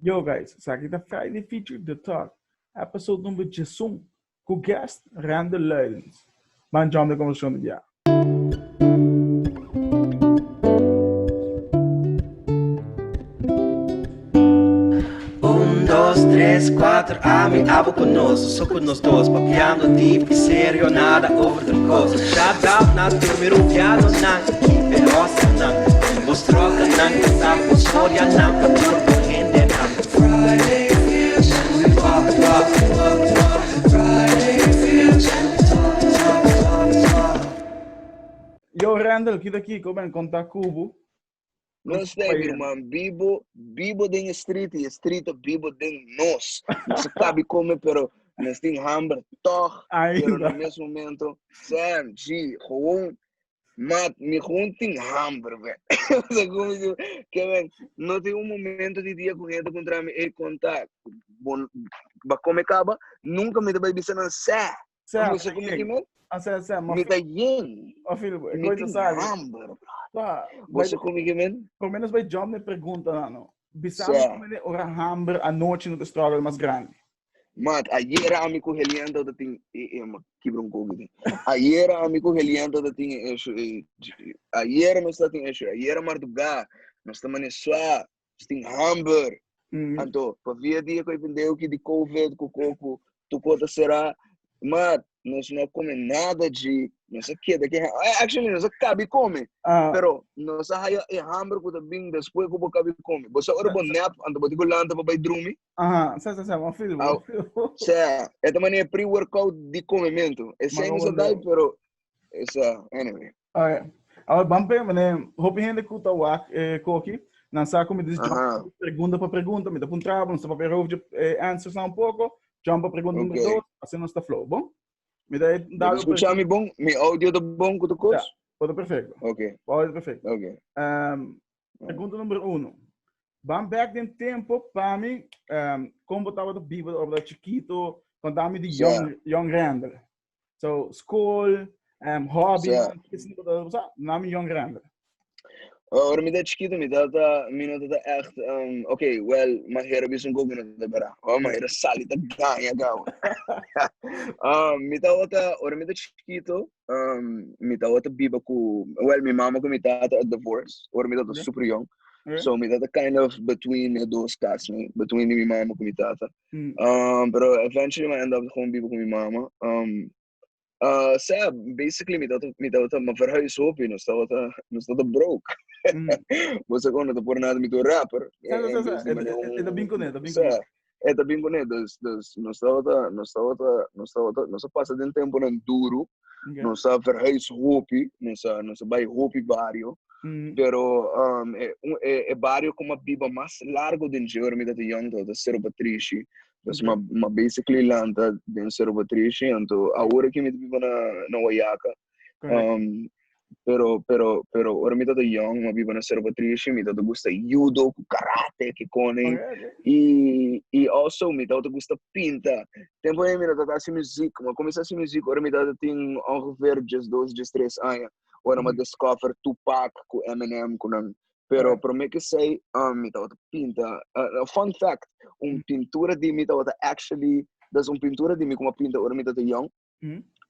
Yo guys, esaki ta Friday Feature The Talk, episode number 11, ku guest Randall Luidens. Ban jump den konversashon di bia. Un, dos, tres, cuatro, ami, abo cu nos, so cu nos dos, papiando diep y serio, nada over otro cos. Shout out na tur mi rubianonan, ekipe hustlernan, den bos trocanan, canta bo storianan pa tur bo hendenan. Friday feels and we talk, talk, talk, talk. Friday feels and we talk, talk, talk, talk. Yo Randall, kita kiko ben konta kubo. Nos ta mi ruman bibo, bibo den e street y e street ta bibo den nos. Nos a cabi come pero nos tin hamber toch. Pero na mes momento, Sam, G, gewoon, maat, mi gewoon tin hamber, ve. Osea, como mi di, ke men, no tin un momento di dia cu hende contra mi, ey, conta, bon, ba come caba, nunca mi ta bay bisa nan, seh. Seh, Bo sa como ki men? Ah, seh, seh, ma Mi ta yen. Ma filho, e Mi coisa tin sabe. hamber. Pa, Bo sa como ki men? Por menos bij jump ne pergunta na no. Bisami Seh. como ne ora hamber anochi no te struggle mas grande. Maat, ayera ami ku Heliento ta tin e e ma kibra un koki tin. Ayera ami ku Heliento ta tin e issue e ayera nos ta tin issue, ayera mardugá nos ta mane swa, nos tin hamber. Anto, pa via dia ku e pendeu ki di COVID ku koku tu kota será, maat, nos no a come nada dji, nos a keda ke actually nos a kabi come, Ah. pero nos a haya e hamber ku ta bin despues ku bo kabi come. Bo sa ora bo nap, anto bo tin ku lanta pa bai drumi? Aha, sa sa sa, ma feel, Au, ma feel. Sea, e ta manera pre-workout di comemento. E Ma sem como sa dai, no. pero esa, anyway. Okay. Awor, ban pe, mane, hopi hende ku ta wak eh, koki, nan sa ku mi dis Aha. jump pregunta pa pregunta, mi ta puntra bo, nos ta papia over eh, answers na un poko, jump pa pregunta number Okay. dos, asina nos ta flow, bon? Mi ta Bo ta dado escucha mi bon? Mi audio ta bon ku ta kos? Ja, bo ta perfecto. Okay. Bo audio ta perfecto. Okay. Pregunta number uno. Ban back den tempo pa mi, kon bo tabata biba ora bo tabata chikito, konta mi di Ja. young, young Randall. So, school, hobby, Ja. sa, nami young Randall. Ora mi ta chikito, mi tata, mi no tata echt, okay, well, ma hera bisa un koko no ta bera. Oh, ma hera sali ta gaña gau. Mi tata, ora mi ta chikito, mi tata biba ku, well, mi mama ku mi tata a divorce, ora mi tata Okay. super young. Okay. So mi tata kind of between e dos kas, no? Between mi mama ku mi tata. Pero eventually mi end up gewoon biba ku mi mama. Sea, basically mi tata, mi tata ma verhuis hopi, nos tabata, nos tata broke. Bo sa kon, no ta por nada mi ta un rapper. Sa, sa, sa, Dus di e, manera e, e ta bin kuné, e ta bin Sa, kuné. e ta bin kuné. Dus, dus nos tabata, nos tabata, nos tabata, nos a pasa den temponan duru. Nos a verhuis hopi, nos a, nos a bai hopi bario. Pero e, un, e, e bario ku m'a biba mas largo den dje ora mi tabata yong tabata Cerro Patrishi. Dus m'a, m'a basically lanta den Cerro Patrishi, anto awor aki mi ta biba na, na Wayaca. Pero, pero, pero ora mi tabata yong, m'a biba na Cerro Patrishi, mi tabata gusta judo ku karate, ke kone. I, i also mi tabata gusta pinta. Tempo ei mi no tabata hasi muziek, m'a kuminsá hasi muziek ora mi tabata tin ongeveer diesdos, diestres aña. Ora m'a discover Tupac ku Eminem ku nan. Pero promé ku esei, mi tabata pinta. Fun fact, un pintura di mi tabata actually, dus un pintura di mi ku m'a pinta ora mi tabata yong,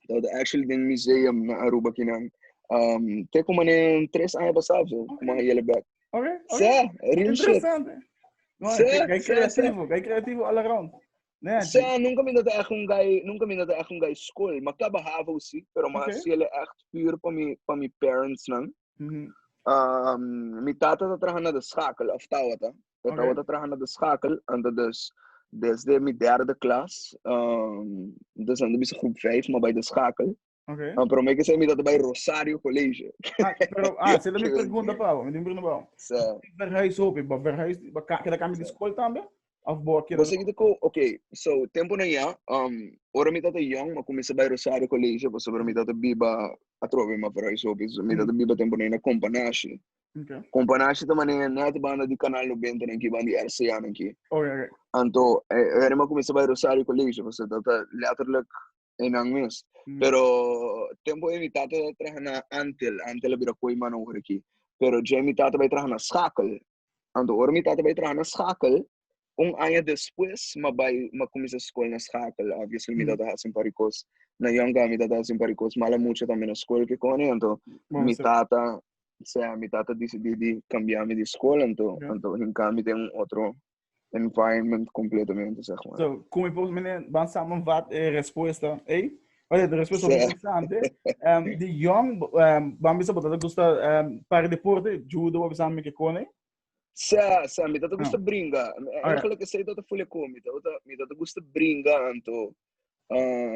tabata actually den museum na Aruba kinan. Te ku mane tres aña pasá of so, ku m'a haya bek. Sè, real shit. Interesante. No, Sè, kay sè, sè. creativo, kay creativo all around. Nee, Sè, nunca mi no ta echt un guy, nunca mi no ta echt un guy school. Ma kaba havo si, pero ma Okay. hasi el echt puur pa mi, pa mi parents nan. Mi tata ta traha na de schakel, of tawata. Ta tawata traha na de schakel, en dat dus desde mi derde klas, dus dan bisa groep 5, maar bij de schakel. Pero mi ke sey mi tata bai Rosario College. Ah, pero, ah, se mi pregunta pa, mi pregunta pa. Sa. Verhuis hopi, ba verhuis, ba ka, keda cambio di school tambe? Of bo keda Bo sa kita ko, okay, so tempo na ya, ora mi tata young, ma kuminsa bai Rosario College, pasobra mi tata biba atrobe ma verhuis hopi, so mi tata biba tempo na na Companashi. Companashi ta manera net banda di Canal 90 nan ki, banda di RCA nan ki. Anto, era mi kuminsa bai Rosario College, pasobra tata letterlijk einan mes. Pero tempo ei mi tata ta traha na Antel, Antel a bira Kooiman awor aki. Pero dje mi tata bai traha na Schakel. Anto ora mi tata bai traha na Schakel, Un aña despues m'a bai m'a kuminsá skol na Schakel. Obviously mi tata hasi un par di kos na Yonga, mi tata hasi un par di kos mala mucha tambe na skol ke koni, anto mi tata, sea, mi tata disidí di kambia mi di skol, anto anto hinka mi den un otro environment kompletamente, zeg maar. So, ku mi por mene ban samenvat e respuesta ei? Oye, de respuesta Sí. interesante. Di jong, ban bisa bo tata gusta par deporte, judo, bo bisa mi ke kone. Sa, sa, mi tata gusta bringa. Eigenlijk esei tata fule ko. Mi tata, mi tata gusta bringa, anto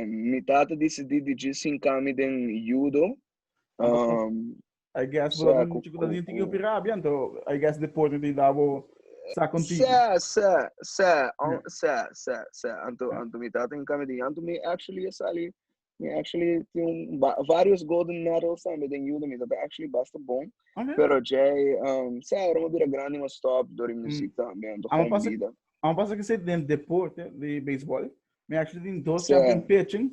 mi tata disidí di djis hinka mi den judo. I guess bo tata chico tata tiki hopi rabia, anto I guess deporte ti da bo sa contigo. Sa, sa, sa, sa, sa, sa. Anto, anto mi tata hinka mi den, anto mi actually a sali Mi actually tin un ba varios golden medals tambe den judo, mi ta actually basta bon. Okay. Pero djei, sa, ora mi bira grandi mi a stop door e muziek tambe, anto Amo gewoon pasa bida. amo pasa que se den deporte di baseball. Mi actually tin dos Sí. champion pitching.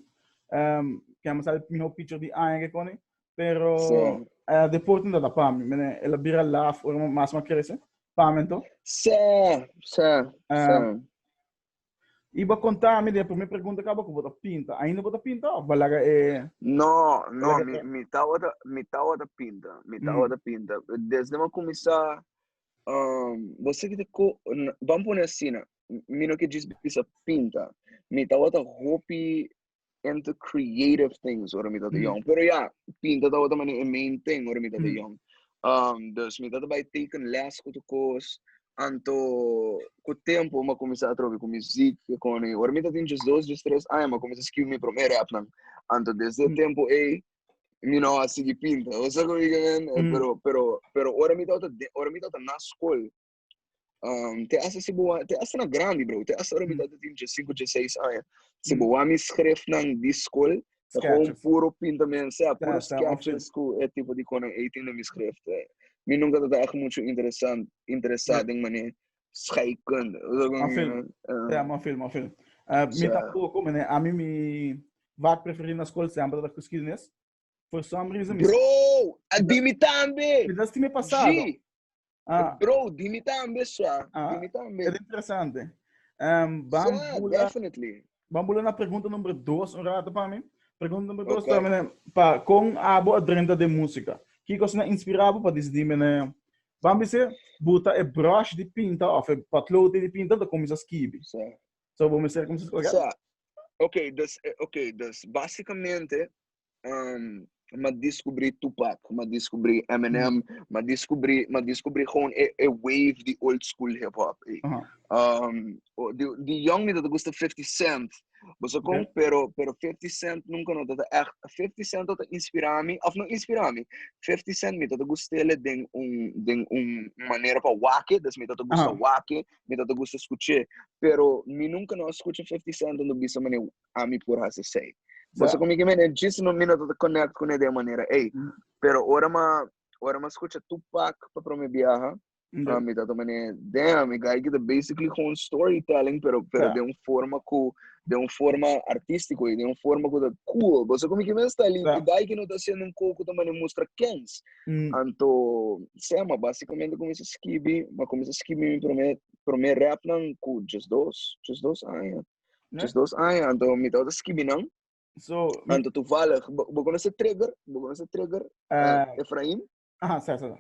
Que amo sali mihor pitcher di aña que koni. Pero Sí. deporte no da pa mi. Mene, el a bira laf ora mas ma crece. Pa mi anto. Sí, sí, sí. I bo konta mi den promé pregunta kaba ku bo ta pinta. Ainda bo ta pinta òf bo a laga e. No, no, laga mi, ta- mi tabata, mi tabata pinta, mi tabata pinta. Desde mi kuminsá, bo sa ki ta ko, ban pone asina, mi no ke djis bisa pinta. Mi tabata hopi into creative things ora mi tabata yong. Pero ya, pinta tabata mane e main thing ora mi tabata yong. Dus mi tabata bai teken les ku tur kos. Anto ku tempo mi a kuminsá atrobe ku muziek koni. Ora mi tabatin diesdos, diestres aña mi a kuminsá skibi mi promé rapnan. Anto desde e tempo ei mi no a sigui pinta. Bo sa ku mi ke men? Pero, pero, pero ora mi tabata den, ora mi tabata na skol, te hasta si bo te hasta na grandi bro, te hasta ora mi tabata tin diescinco, diesseis aña. Si bo wak mi schriftnan di skol, ta gewoon Sketches. puro pintamen, sea, puro Ja, sa, of sketches ku e tipo di konan ei tin den mi schrift. Mi nunca tabata echt mucho interesant, interesa den mane scheikunde. Bo sa kon Ma mi film. men? Ja, ma film, ma film. Mi Sa. tampoco, mene, a mi mi vak preferi na skol semper tabata geschiedenis. For some reason, mi Bro, a di mi tambe! Mi ta stima e pasado. G. Ah. Bro, di mi tambe, swa. Ah, Di mi tambe. E ta interesante. Ban Swa, bula, definitely. ban bula na pregunta number 2 un rato pa mi. Pregunta number 2 Okay. ta, mene, pa kon abo a drenta den música? Kiko asina inspira bo pa disidí, mene, ban bisé, buta e brush di pinta of e potlood di pinta ta kuminsá skibi. Swa. So bo mester kuminsá skohe? Swa. Ok, dus, ok, dus basicamente, m'a descubrí Tupac, m'a descubrí Eminem, m'a descubrí, m'a descubrí gewoon e, e wave di old school hip hop. Ey. O, di, di young mi tata gusta 50 Cent. Bo sa kon? Pero, pero 50 Cent nunca no tata echt, 50 Cent tata inspira mi, of no inspira mi, 50 Cent mi tata gustele den un, den un manera pa wak, dus mi tata gusta wak, mi tata gusta skuch'é, pero mi nunca no a skucha 50 Cent ando bisa mane ami por hasi esei. Bo sa kon mi ke mene? Djis no mi no tata connect kuné den manera ei. Pero ora m'a ora m'a skucha Tupac pa prome biaha, mi tata mane, damn, e guy ki ta basically gewoon storytelling, pero pero den un forma ku den un forma artístiko i den un forma ku ta cool. Bo sa kon mi ke mene? Sta li, e guy ki no ta hasiendo un kos ku ta mane mustra kens. Anto, sea, ma básicamente kuminsá skibi, m'a kuminsá skibi mi promé promé rapnan ku diesdos, diesdos aña. 12 aña, anto mi tabata skibi nan. So, Anto toevallig, bo konoce Trigger? Bo konoce Trigger? Efraim? Aha, sa, sa, sa.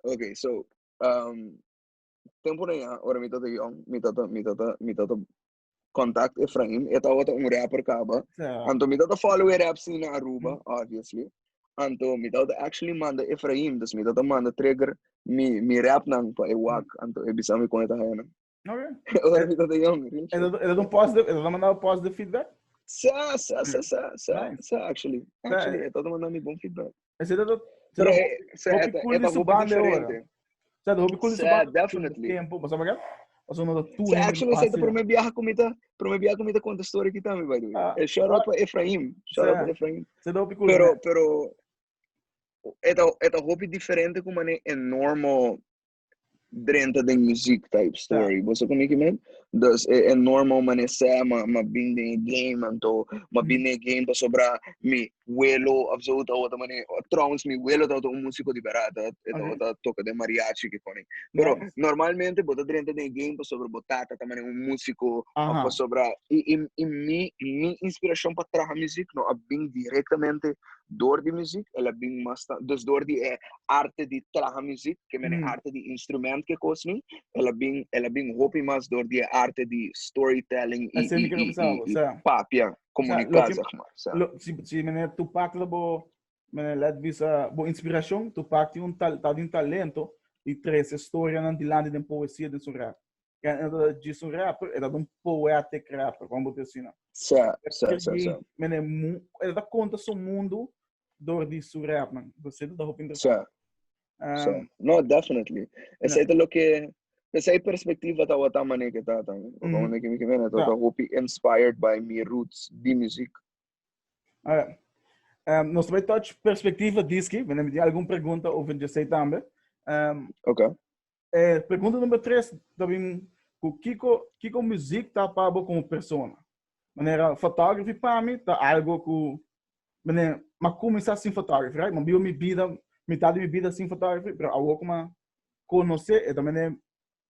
Ok, so, tempo na ya, ora mi tata yong, mi tata, mi tata, mi tata contact Efraim, e tabata un rapper kaba. Anto mi tata follow e rap scene na Aruba, obviously. Anto mi tata actually manda Efraim, dus mi tata manda Trigger mi, mi rap nan pa e wak, anto e bisa mi kon e ta haya nan. Ok. Ora mi tata yong, real E shit. ta, e ta un positive, e ta manda positive feedback? Sa, sa, sa, sa, sa, Nice. sa, actually. Sa, Actually, e tata manda mi bon feedback. E se ta, se Pero ta e, sa, hopi e ta, cool e di ta su hopi banda ora. diferente. Sa, ta hopi cool di su Sa, banda definitely. tempo, bo sa por qué? Pasobra no ta tur Sa, hende actually, sa ta hasi. prome biaha ku mi ta, prome biaha ku mi ta konta story ki tambe, by the way. Ah. Shout out pa Efraim. Shout out Sa. pa Efraim. Se ta hopi cool. Pero, ne? pero, e ta, e ta hopi diferente ku mane e normal. drenta den muziek type story. Bo sa kon ki men? Dus e, e normal mane sa ma ma bin den e game anto ma bin den e game pasobra mi welo of zo ta mane trouwens mi welo ta un músico di berata e ta toca den mariachi ki koni. Pero normalmente bo ta drenta den e game pasobra bo tata ta mane un músico of pasobra i i i mi mi inspiracion pa traha muziek no a bin directamente door di muziek, el a bin mas ta, dus door di e arte di traha muziek, ke men e arte di instrument ke kos ni, el a bin, el a bin hopi mas door di e arte di storytelling i, Así i, mi quiero i, pensar, i, o i sea, papia, o sea, komuniká, loke, zeg maar. Sa. lo, si, si meneer Tupac lo bo, meneer let bisa bo inspiracion, Tupac tin un tal, ta di un talento di trece storianan dilanti den poesia den su rap. E ta djis un rapper, e ta un poetic rapper, como bo ta asina. Sa, sa, sa, sa. Mene, e ta conta su mundo door di su rap, man. Você ta hopi interessante. Sa, sa. No, definitely. Esei ta loke, esei perspectiva ta wata mane ke ta tambe. Como mane ke mi ke mene, ta hopi inspired by mi roots di music. Alright. Nos ta touch perspectiva diski, mene mi tin algun pregunta over dje tambe. Okay. Eh, pregunta number 3 ta bin ku kiko kiko muziek ta pa bo como persona. Manera photography pa mi ta algo ku mane ma kuminsá sin photography, right? Ma biba mi bida, mitad di mi bida sin photography, pero awor ku ma konosé e ta mane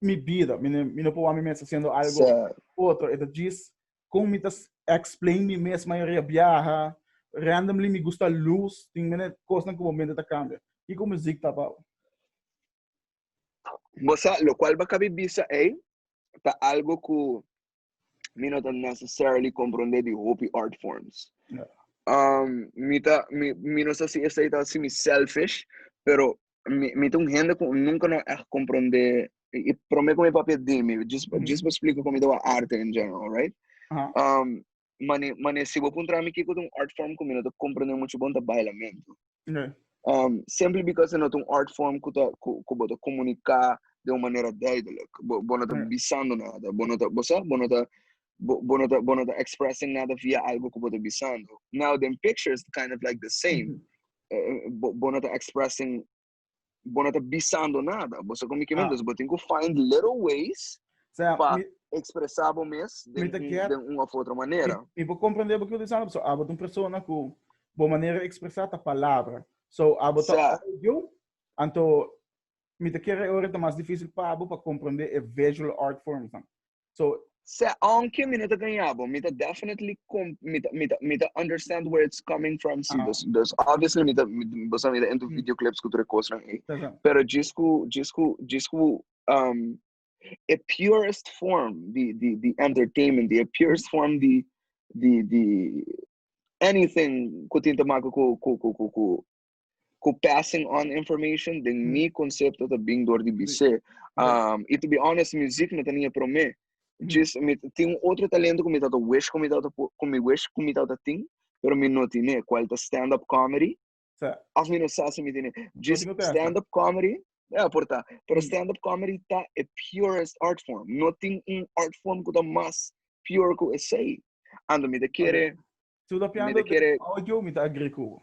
mi bida, mane mi no por wak mi mes haciendo algo otro, e ta djis kon mi ta explain mi mes mayoria biaha, randomly mi gusta luz, tin mane kosnan ku bo mente ta kambia. Kiko muziek ta pa bo? Bo sa, locual bo cabi bisa ei, ta algo cu mi no ta necessarily comprende di hopi art forms. Mi ta, mi, mi no sa si esei ta haci mi selfish, pero mi, mi ta un hende cu nunca no echt comprende, y prome cu mi papia di mi, just, just pa splica con mi ta wak arte in general, right? Mane, mane si bo puntra mi kiko ta un art form ku mi no ta komprende muchu bon ta bailamentu. Simply because e no ta un art form ku ta ku ku bo ta komuniká den un manera duidelijk. Bo bo no ta bisando nada, bo no ta, bo sa, bo no ta bo bo no ta bo no ta expressing nada via algo ku bo ta bisando. Now den pictures kind of like the same. Bo bo no ta expressing bo no ta bisando nada. Bo sa con mi kimen? Dus bo tin cu find little ways Sea, pa mi, expresa bo mes mi den ta un, get, den un of otro mi, manera. mi por comprende bo kico ta bisando, pasobra abo ta un persona cu bo manera di expresa ta palabra. So, abo ta Sa. audio, anto mi ta kere ora ta mas dificil pa bo pa comprende e visual art forms nan. So, Sa, aunke mi no ta gaña bo, mi ta definitely com, mi ta, mi ta, mi ta understand where it's coming from, si. Ah. Dus, dus obviously mi ta, mi, bo sa mi ta into videoclips ku tur e kosnan ei. Sa, sa. Pero djis ku, djis ku, djis ku, e purest form di, di, di entertainment, di e purest form di, di, di anything ku tin te maka ku, ku, ku, ku, ku, ku passing on information den mi concepto ta bin door di bisé. Y to be honest, music no ta ni e promé. Just, mi tin un otro talento ku mi tabata wish ku mi tabata por, ku mi wish ku mi tabata tin, pero mi no tine, cual ta stand-up comedy. Of mi no sa si mi tine. Just Bo tin ku testa. stand-up comedy, ja, por ta. Pero stand-up comedy ta e purest art form. No tin un art form ku ta mas pure ku esei. Anto mi ta kere Si bo ta Mi piando ta kere audio, mi ta agree ku bo.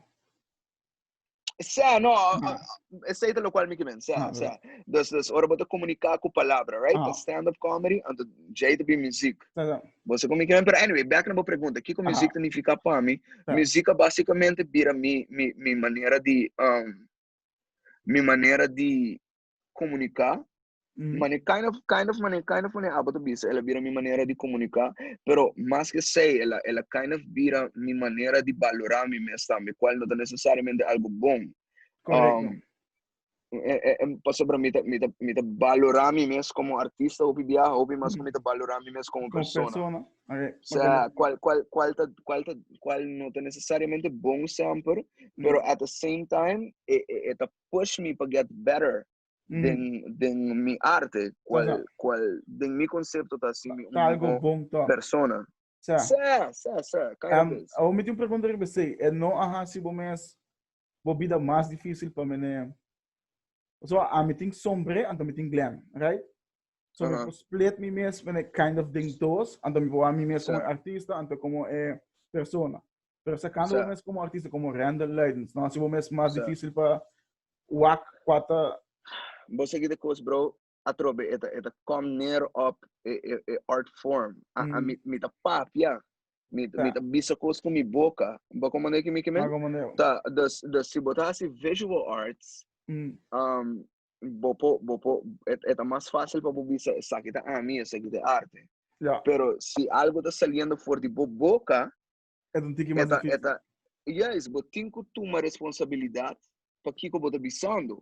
Sa, no, esei ta lokual mi ke men. Sa, sa. Dus, dus ora bo ta komuniká ku palabra, right? Ta stand-up comedy, anto djei ta bin muziek. Sa, sa. Bo sa kon mi ke men? Pero anyway, back na bo pregunta, kiko muziek ta nifiká pa mi? Muziek a basikamente bira mi, mi, mi manera di, mi manera di komuniká. Mane kind of, kind of mane, kind of mane abo ta bisa, el a bira mi manera di komuniká, pero mas ke esei, el a, el a kind of bira mi manera di balorá mi mes tambe, kual no ta nesesariamente algu bon. Korekto. Pasobra mi ta, mi ta, mi ta balorá mi mes komo artista hopi biaha, hopi mas ku mi ta balorá mi mes komo Komo persona. persona. Ok, Osea, ok. kual, kual, kual ta, kual ta, kual no ta nesesariamente bon semper, pero at the same time, e, e, e ta push mi pa get better den den mi arte cual cual den mi concepto ta así mi Ta algo bon toch. persona. Sa. Sa, sa, sa, kind of is. Awor mi tin un pregunta riba esei. E no a hasi bo mes bo bida mas difícil pa mene. So ami tin sombre anto mi tin glam, right? So mi por split mi mes mene kind of den dos, anto mi por wak mi mes como artista anto como e persona. Pero sacando bo mes como artista, como Randall Luidens, no hasi bo mes mas difícil pa wak kua ta Bo sa ki ta kos, bro? Atrobe e ta e ta kom neer op e e e art form. A a mi mi ta papia. Mi mi ta bisa kos ku mi boka. Bo komand'é ki mi ke men? Ta dus dus si bo ta hasi visual arts, bo por bo por e e ta mas fásil pa bo bisa esaki ta ami, esaki ta e arte. Pero si algo ta saliendo for di bo boka, E ta un tiki mas difísil. E ta juist, bo tin ku tuma responsabilidat pa kiko bo ta bisando.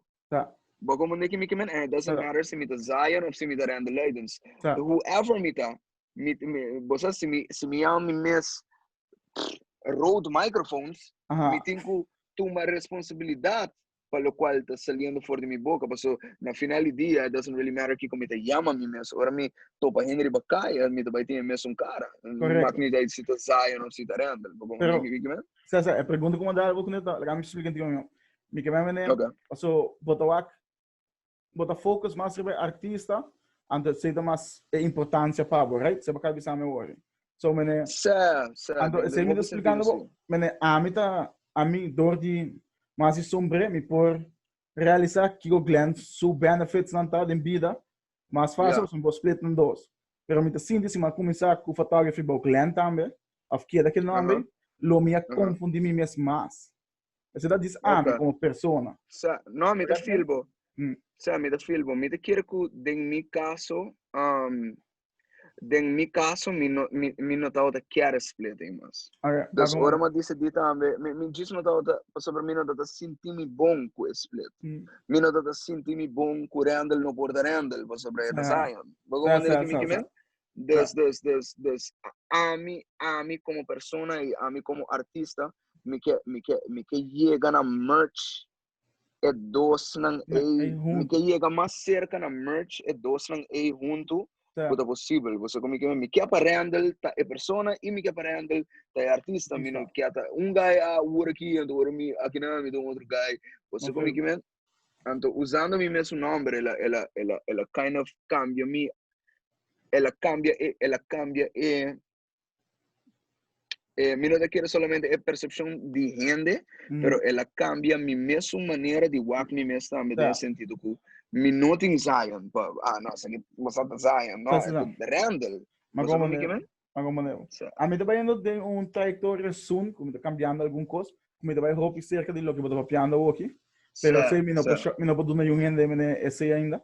Bo komand'é ki mi ke men? And it doesn't matter si mi ta Zion of si mi ta Randall Luidens. Whoever mi ta, mi, mi, bo sa, si mi, si mi yama mi mes Rode Microphones, mi tin ku tuma responsabilidat pa lokual ta saliendo for di mi boka. Paso na final di dia, it doesn't really matter kiko mi ta yama mi mes. Ora mi topa hende riba kaya, mi ta bai tin e mesun kara. Maak niet uit si ta Zion of si ta Randall. Bo Pero, ki men? Sa, e pregunta ku mi a dal bo kuné ta, laga mi explica antigo mi. Mi ke men mene, paso bo ta wak, bo ta focus mas riba e artista, anto esei ta mas e importancia pa bo, right? Seba ka bisa mi awor. So mene, Sa, sa, anto den, esei den mi ta hopi sentido explicando bo, sí. mene, ami ta, ami door di mas di sombre, mi por realisa kiko Glenn su benefits nan ta den bida, mas fácil pasobra mi por split nan dos. Pero mi ta sinti si mi a cuminsa cu photography bo Glenn tambe, of keda cu e nomber, lo mi a confundi mi mes mas. Esei ta dis ami komo persona. Sa, no, mi ta feel bo. Sa, mi ta feel bo. Mi ta kere ku den mi kaso, den mi kaso mi no, mi, mi no tabata kier split ei mas. Okay, Dus ora mi a disidí tambe, mi, mi djis no tabata, pasobra mi no tabata sinti mi bon ku e split. Mi no tabata sinti mi bon ku Randall no por ta Randall, pasobra e ta Zion. Bo comprende ki mi ke men? Dus, dus, dus, dus, ami, ami komo persona i ami komo artista, mi ke, mi ke, mi ke yega na merch e dosnan ei, mi ke yega mas serka na merch e dosnan ei huntu ku ta posibel. Bo sa ku mi ke men? Mi ke pa Randall ta e persona i mi ke pa Randall ta e artista. Mi no ke ta un guy a wor aki, anto wor mi akinan mi ta un otro guy. Bo sa ku mi ke men? Anto usando mi mesun nomber el a, el a, el a, el a kind of cambia mi, el a cambia e, el a cambia e, e mi no ta kere solamente e percepcion di hende, pero el a cambia mi mesun manera di wak mi mes tambe den e sentido cu mi no tin Zion pa, ah no, esaki bo sa ta Zion, no, e ta Randall. Ma Bo sa como mi ke men? Ma como ne? A mi ta bayendo den un trayectoria soon, cu mi ta cambiando algun cos, cu mi ta bay hopi cerca di loke bo ta papiando awoki. Pero esey mi no por, mi no por duna yun hende mene esey ainda.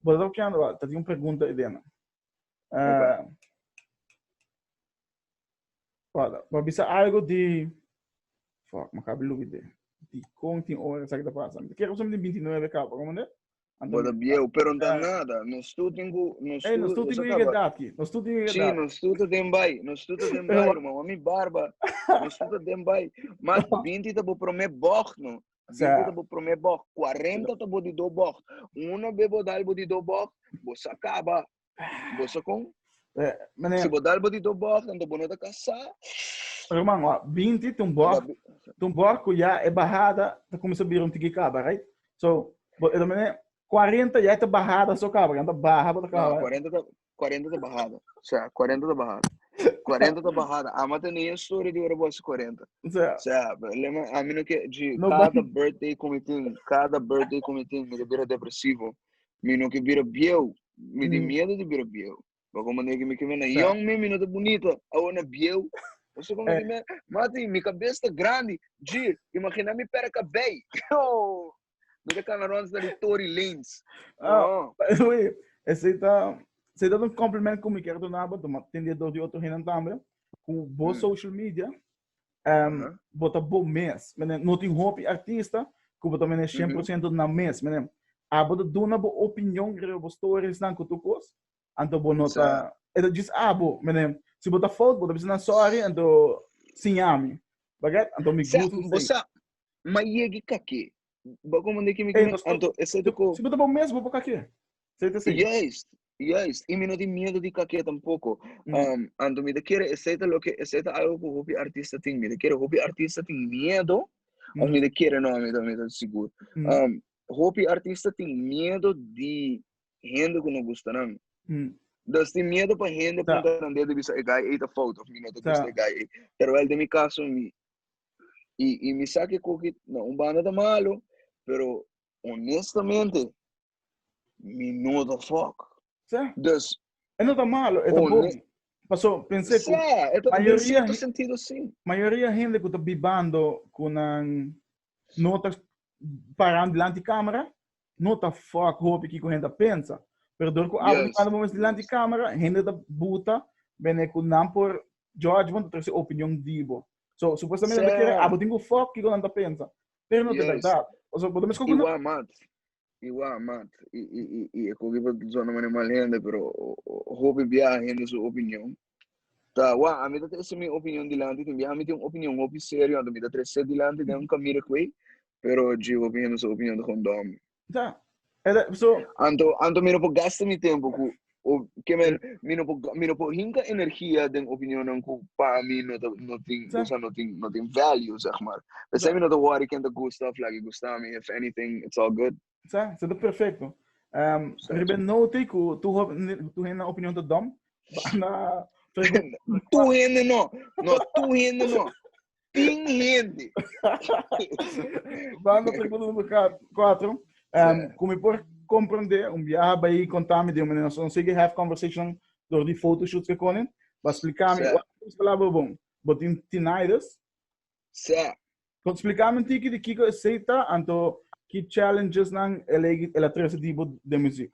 Bo ta papiando, ta tin un pregunta ey den. Guarda, bo a bisa algo di... Fuck, mi acaba di lubide. Di con tin ora esaki ta pasa. Mi ta kere pasobra mi tin 29 caba, como ne? Anto Bo ta bieu, pero no ta nada. Nos tur tin ku... Nos Ey, nos tur tin ku yega edad ki. Nos tur tin ku yega Sí, edad. nos tur ta den bai. Nos tur ta den bai, ruman. Wan mi barba. Nos tur ta den bai. Mas 20 ta bo promé bocht, no? 20 ta bo promé bocht. 40 ta bo di do bocht. Una be bo dal bo di do bocht, bo sa kaba. Bo sa kon? Meneer. Si bo dal bo di do bocht, anto bo no ta kasá. Ruman, wa, 20 ta un bocht, ta un bocht ku ya e bahada ta kuminsá bira un tiki kaba, right? So, bo, e ta meneer, 40 ya e ta bahada so kaba, ya ta baha bo ta No, kaba. 40 ta, 40 ta bahada. Sea, 40 ta bahada. 40 ta bahada. Ama tene un story di ora bo hasi 40. Sea. Sea, lema, ami no ke, di, No kada ba- birthday ku mi tin, kada birthday ku mi tin, mi ta bira depresivo. Mi no ke bira bieu. Mi tin miedo di bira bieu. Bo como negi mi ke na young mi, mi no ta bunita. Awo na bieu. Bo sa como ki me, Mati, mi cabeza ta grandi. G, imagina mi pera cabei. Oh, mi ta cana rond na di Tory Lanez. Ah, No. by the way, esei ta, esei ta un compliment ku mi kier duna bo, tuma tende dor di otro hendenan tambe, ku bo social media, bo ta bo mes. Mene, no tin hopi artista ku bo ta mene 100% na mes. Mene, abo ta duna bo opinion riba bo stories nan ku tur kos, anto bo no ta, e ta djis abo. Mene, si bo ta fout, bo ta bisa nan sorry, anto siña mi. Baget? Anto mi Sa, gusta bo esei. sa, ma yegi kake. Bo como de que mi Ey, nos anto ese si, ko si bo ta bo mes, bo por kake. Esei ta esei. Juist, juist. I mi no tin miedo di kake tampoco. Anto mi ta kere esei ta loke, esei ta algo ku hopi artista tin. Mi ta kere hopi artista tin miedo, of mi ta kere no, mi ta, mi ta sigur. Hopi artista tin miedo di hende ku no gusta nan. Dus tin miedo pa hende punta nan dedo i bisa e guy ei ta fout of mi no ta gusta e guy ei. Terwijl den mi kaso mi, i, i mi sa ke koki na un banda ta malo, pero honestamente. Mi no ta fuck. Sí. Dus, E no ta malo, e ta Oh, bon. ne- Paso, pensé ku sí, e ta den mayoria cierto sentido sí. mayoria hende ku ta bibando ku nan no ta parando dilanti cámara, no ta fuck hopi kiko hende ta pensa. Pero door ku abo bibando bo mes dilanti cámara, hende ta buta bene ku nan por judge bo, ta trese opinion di bo. So, supuestamente nan ta kere abo tin ku fuck kiko nan ta pensa. Pero no ta berdad. Oso, bo ta mes ku Igual, mat. Igual, mat. I, i, i, i e koki pa zona mane mal hende, pero hopi bia hende su opinion. Ta, wa, a mi ta trese mi opinion dilanti, tin bia mi tin un opinion hopi serio, anto mi ta trese dilanti den un kamira kwei, pero dje hopi hende su opinion ta gewoon dom. Ta, era, so, Anto, anto mi no por gasta mi tempo ku o ke men mi no por mi no por hinka energia den opinionnan ku pa mi no ta no tin Sa. o sea, no tin no tin value zeg maar. P'esei mi no ta worry ken ta gusta of lagi gusta mi, if anything it's all good. Sa, sa ta perfecto. Sa. Riba note ku tu hop tu hende opinion ta dom. Na Tu hende no. No, tu hende no. Tin hende. Banda pregunta número 4. Como por comprender um viaje bij contame de uma nós não sigue have conversation door die fotoshoots que konen, maar explicar-me wat is palabra bom. Botin tinnitus. Sa. Kon explicar-me um tiki de kiko aceita anto ki challenges nan ele ela trece tipo de muziek.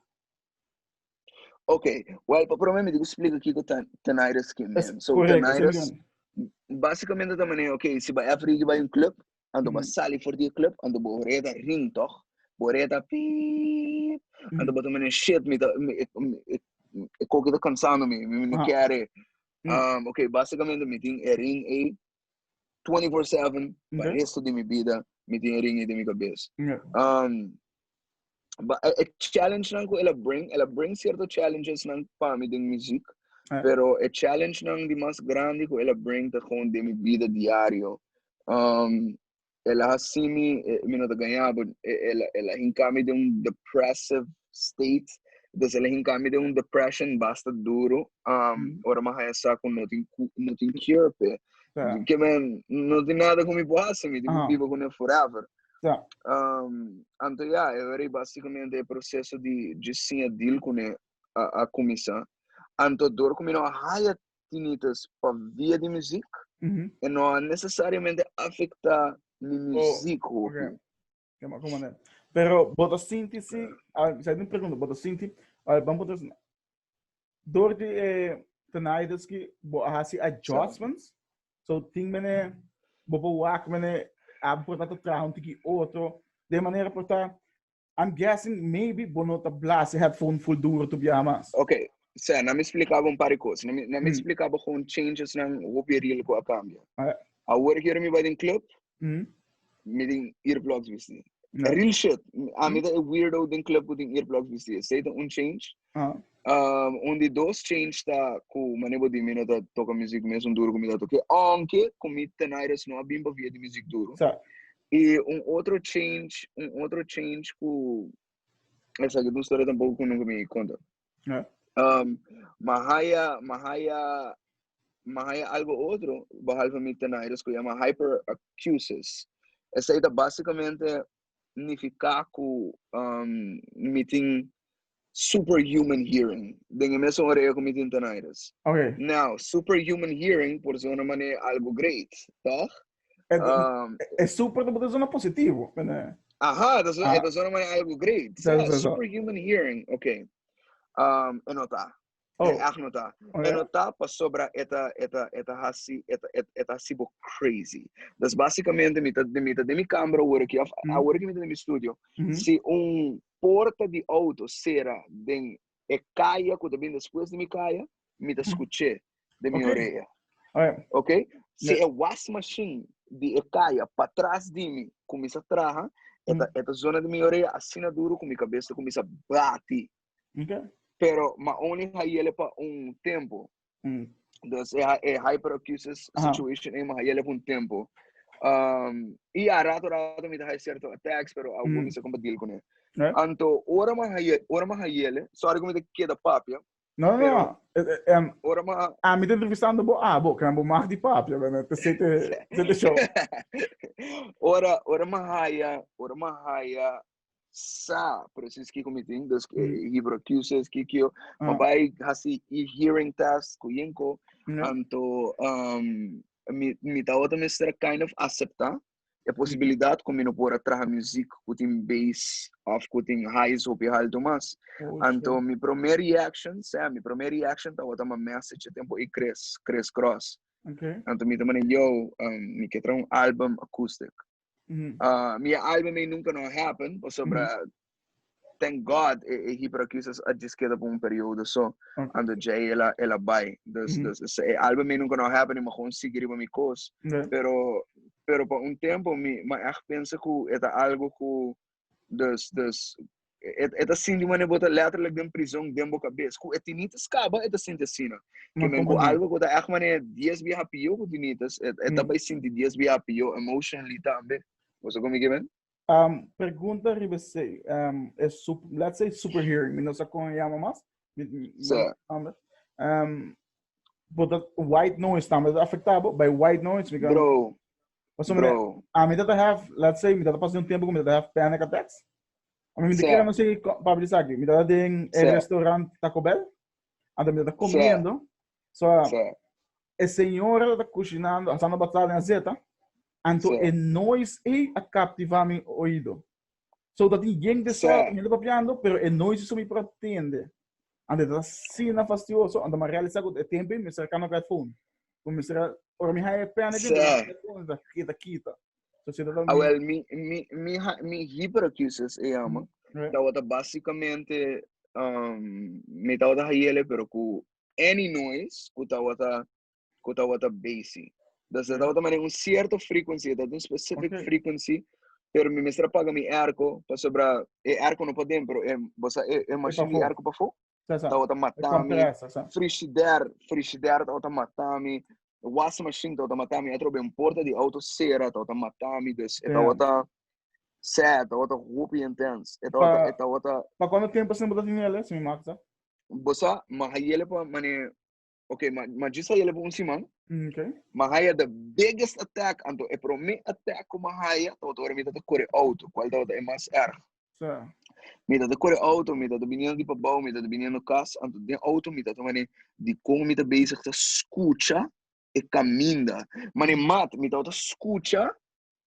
Ok, well, pa prome mi digo explica kiko tinnitus ke men. So Correcto, tinnitus sí, basicamente ta manera, ok, si ba every ba un club, anto ba sali for die club, anto bo reda ring toch? Bo reda piep, anto bo ta manera shit, mi ta mi mi e koki ta cansando mi, mi no kier. Ok, basicamente mi tin e ring ei 24/7 pa resto di mi bida, mi tin e ring ei den mi cabes. Ba e, e challenge nan ku ela bring, ela bring cierto challenges nan pa mi den muziek, pero e challenge nan di mas grandi ku ela bring ta gewoon den mi vida diario. Ela hasi mi, eh, mi no ta gaña, but ela, ela hinka mi den un depressive state, dus ela hinka mi den un depression basta duro, ora mi haya sa ku no tin, no tin cure p'e. Ke men, no tin nada ku mi por hasi, mi tin ku biba kuné forever. Anto ya, e ora ei basikamente e proseso di dje siña deal kuné a kuminsá. Anto dor ku mi no a haya tinnitus pa via di muzik, e no a nesesariamente afektá mi muzik hopi. Pero bo ta sinti si, a, sa tin pregunta, bo ta sinti, a, ban puntra asina, dor di e tinnitus ki bo a hasi adjustments, so tin mene, bo por wak mene, a por ta traha un tiki otro, de manera por ta, I'm guessing maybe bo no ta blasi headphone full duro tu biaha mas. Ok, sa, na mi explicaba un par di cos. Na mi, na mi explicaba gewoon changes nan hopi real cu a cambia. Awor ki ora mi bai den club, mi tin earplugs bisti. Real shit. A mi ta e weirdo den club cu tin earplugs bisti. Esey ta un change. Un di dos change ta cu mane bo di mi no ta toca muziek mesun duro cu mi ta toke. Aunke cu mi tinnitus no a bin pa via di muziek duro. Y un otro change, un otro change cu esaki ta un storia tampoco cu nunca mi conta. Mahaya, mahaya, mahaya algo otro behalve mi tinnitus cu yama hyperacusis. Esey ta basicamente nifica cu mi tin superhuman hearing den e mesun orea cu mi tin tinnitus. Now, superhuman hearing por zona mane algo great, toch? E super ta zona positivo. Aha, ta zona, ta zona mane algo great. Superhuman hearing, ok. E no ta. Oh. E echt no ta. Oh, E no ta pasobra e ta, e ta, e ta hasi, e ta, e ta hasi bo crazy. Dus basicamente mi ta, mi ta den mi camera awor aki, of awor aki mi ta den mi studio. Si un porta di auto cera den e kaya ku ta bin despues di mi kaya, mi ta skuch'é den mi orea. Ok. Ok? Si e wasmachine di e kaya patras di mi kuminsá traha, e ta, e ta zona den mi orea asina duru ku mi kabes ta kuminsá bati. Pero ma only hayele pa un tempo. Dus e, e hyperacusis situation e ma hayele pa un tempo. Y a rato rato mi ta hay cierto attacks, pero algo mi sa como deal con e. Anto ora ma hayele, ora ma hayele, sorry ku mi ta keda papia. No, no, Pero no. Ora ma A mi ta entrevistando bo abo, que bo mag di papia, bene, te sete, sete show. Ora, ora ma haya, ora ma haya. sa precies kiko mi tin, dus hyperacusis, kiko, ma bai hasi e hearing test ku yenko, anto mi tabata mester kind of acepta e posibilidad ku mi no por a traha muziek ku tin bass of ku tin highs hopi halto mas. Anto mi prome reaction, sa, mi prome reaction tabata ma message e tempo ei Chris, Chris Cross. Anto mi ta manda, yo, mi ke traha un album acoustic. Mi album ei nunca no happen, pasobra thank God e hyperacusis a djis keda pa un periodo so. Anto djei el a bai. Dus, dus e album ei nunca no happen, mi gewoon sigui riba mi kos. Pero, pero pa un tempo mi mi a echt pensa ku e ta algo ku dus, dus e ta sinti manera bo ta letterlijk den prizon den bo kabes. Ku e tinnitus kaba e ta sinti asina. Ke men ku algo ku ta echt manera dies biaha pio ku tinnitus, e ta bai sinti dies biaha pio emotionally tambe. Bo sa kon mi ke men? Pregunta riba esei. E let's say super hearing, mi no sa kon e yama mas. Sa. Bo ta white noise tambe ta afecta bo? By white noise mi Bro. Pasobra Bro. ami ta ta have, let's say mi ta ta pasa un tempo ku mi ta ta have panic attacks. Ami mi ta kere no sigui papia di esaki. Mi ta ta den e restaurant Taco Bell. Anto mi ta ta comiendo. So, e señora ta cushinando, asando batata den azeta. Anto e noise ei a captiva mi oido. So ta tin yen de sorto hende papiando, pero e noise so mi por a tende. Anto ta asina fastidioso, anto mi a realisa ku e tempo ei mi mester a kambia ku headphone. Ku mi mester a, ora mi haya e panic, mi headphone ta kita kita. So si ta mi. Awel, mi mi mi mi hyperacusis e yama. Tabata basicamente mi tabata hayele pero ku any noise ku tabata ku tabata bassy. Dus e tabata manera un cierto frequency, e tabata un specific frequency, pero mi mester a paga mi airco, pasobra e airco no paden, pero e, bo sa, e, e machine di airco pafó, tabata mata mi, frigidaire, frigidaire tabata mata mi, wasmachine tabata mata mi, atrobe un porta di auto cera tabata mata mi, dus e tabata sad, tabata hopi intens, e tabata, e tabata. Pa cuanto tempo esei bo ta tene el, si mi mag sa? Bo sa, mi a hayele pa mane Ok, ma, ma djis haya pa un siman. Ma haya the biggest attack, anto e prome attack ku ma haya, tabata ora mi tabata kore auto, kual tabata e mas erg. Mi tabata kore auto, mi tabata biniendo di pabou, mi tabata biniendo kas, anto den auto mi tabata mane dikon mi ta bezig ta skucha e kaminda. Mane mat, mi tabata skucha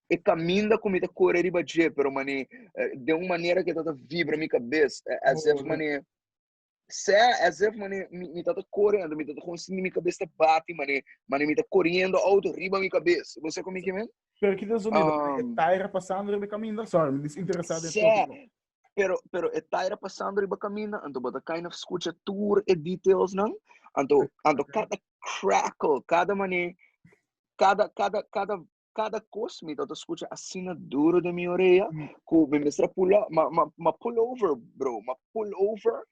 e kaminda ku mi ta kore riba dje, pero mane den un manera ku e tabata vibra mi kabes, as if mane Sea, as if mane mi ta ta kore, anto mi ta ta gewoon sinti mi kabes ta bati, mane, mane mi ta koriendo auto riba mi kabes. Bo sa kon mi ke men? Pero ki ta zonido? E taira pasando riba e kaminda? Sorry, mi disinteresá den Sea, tópiko. pero, pero e taira pasando riba kaminda, anto bo ta kind of skucha tur e detailsnan, anto, anto kada crackle, kada mane, kada, kada, kada Kada kos mi ta ta skucha asina duro den mi orea ku mi mester a pull up, ma, ma, ma pull over, bro, ma pull over.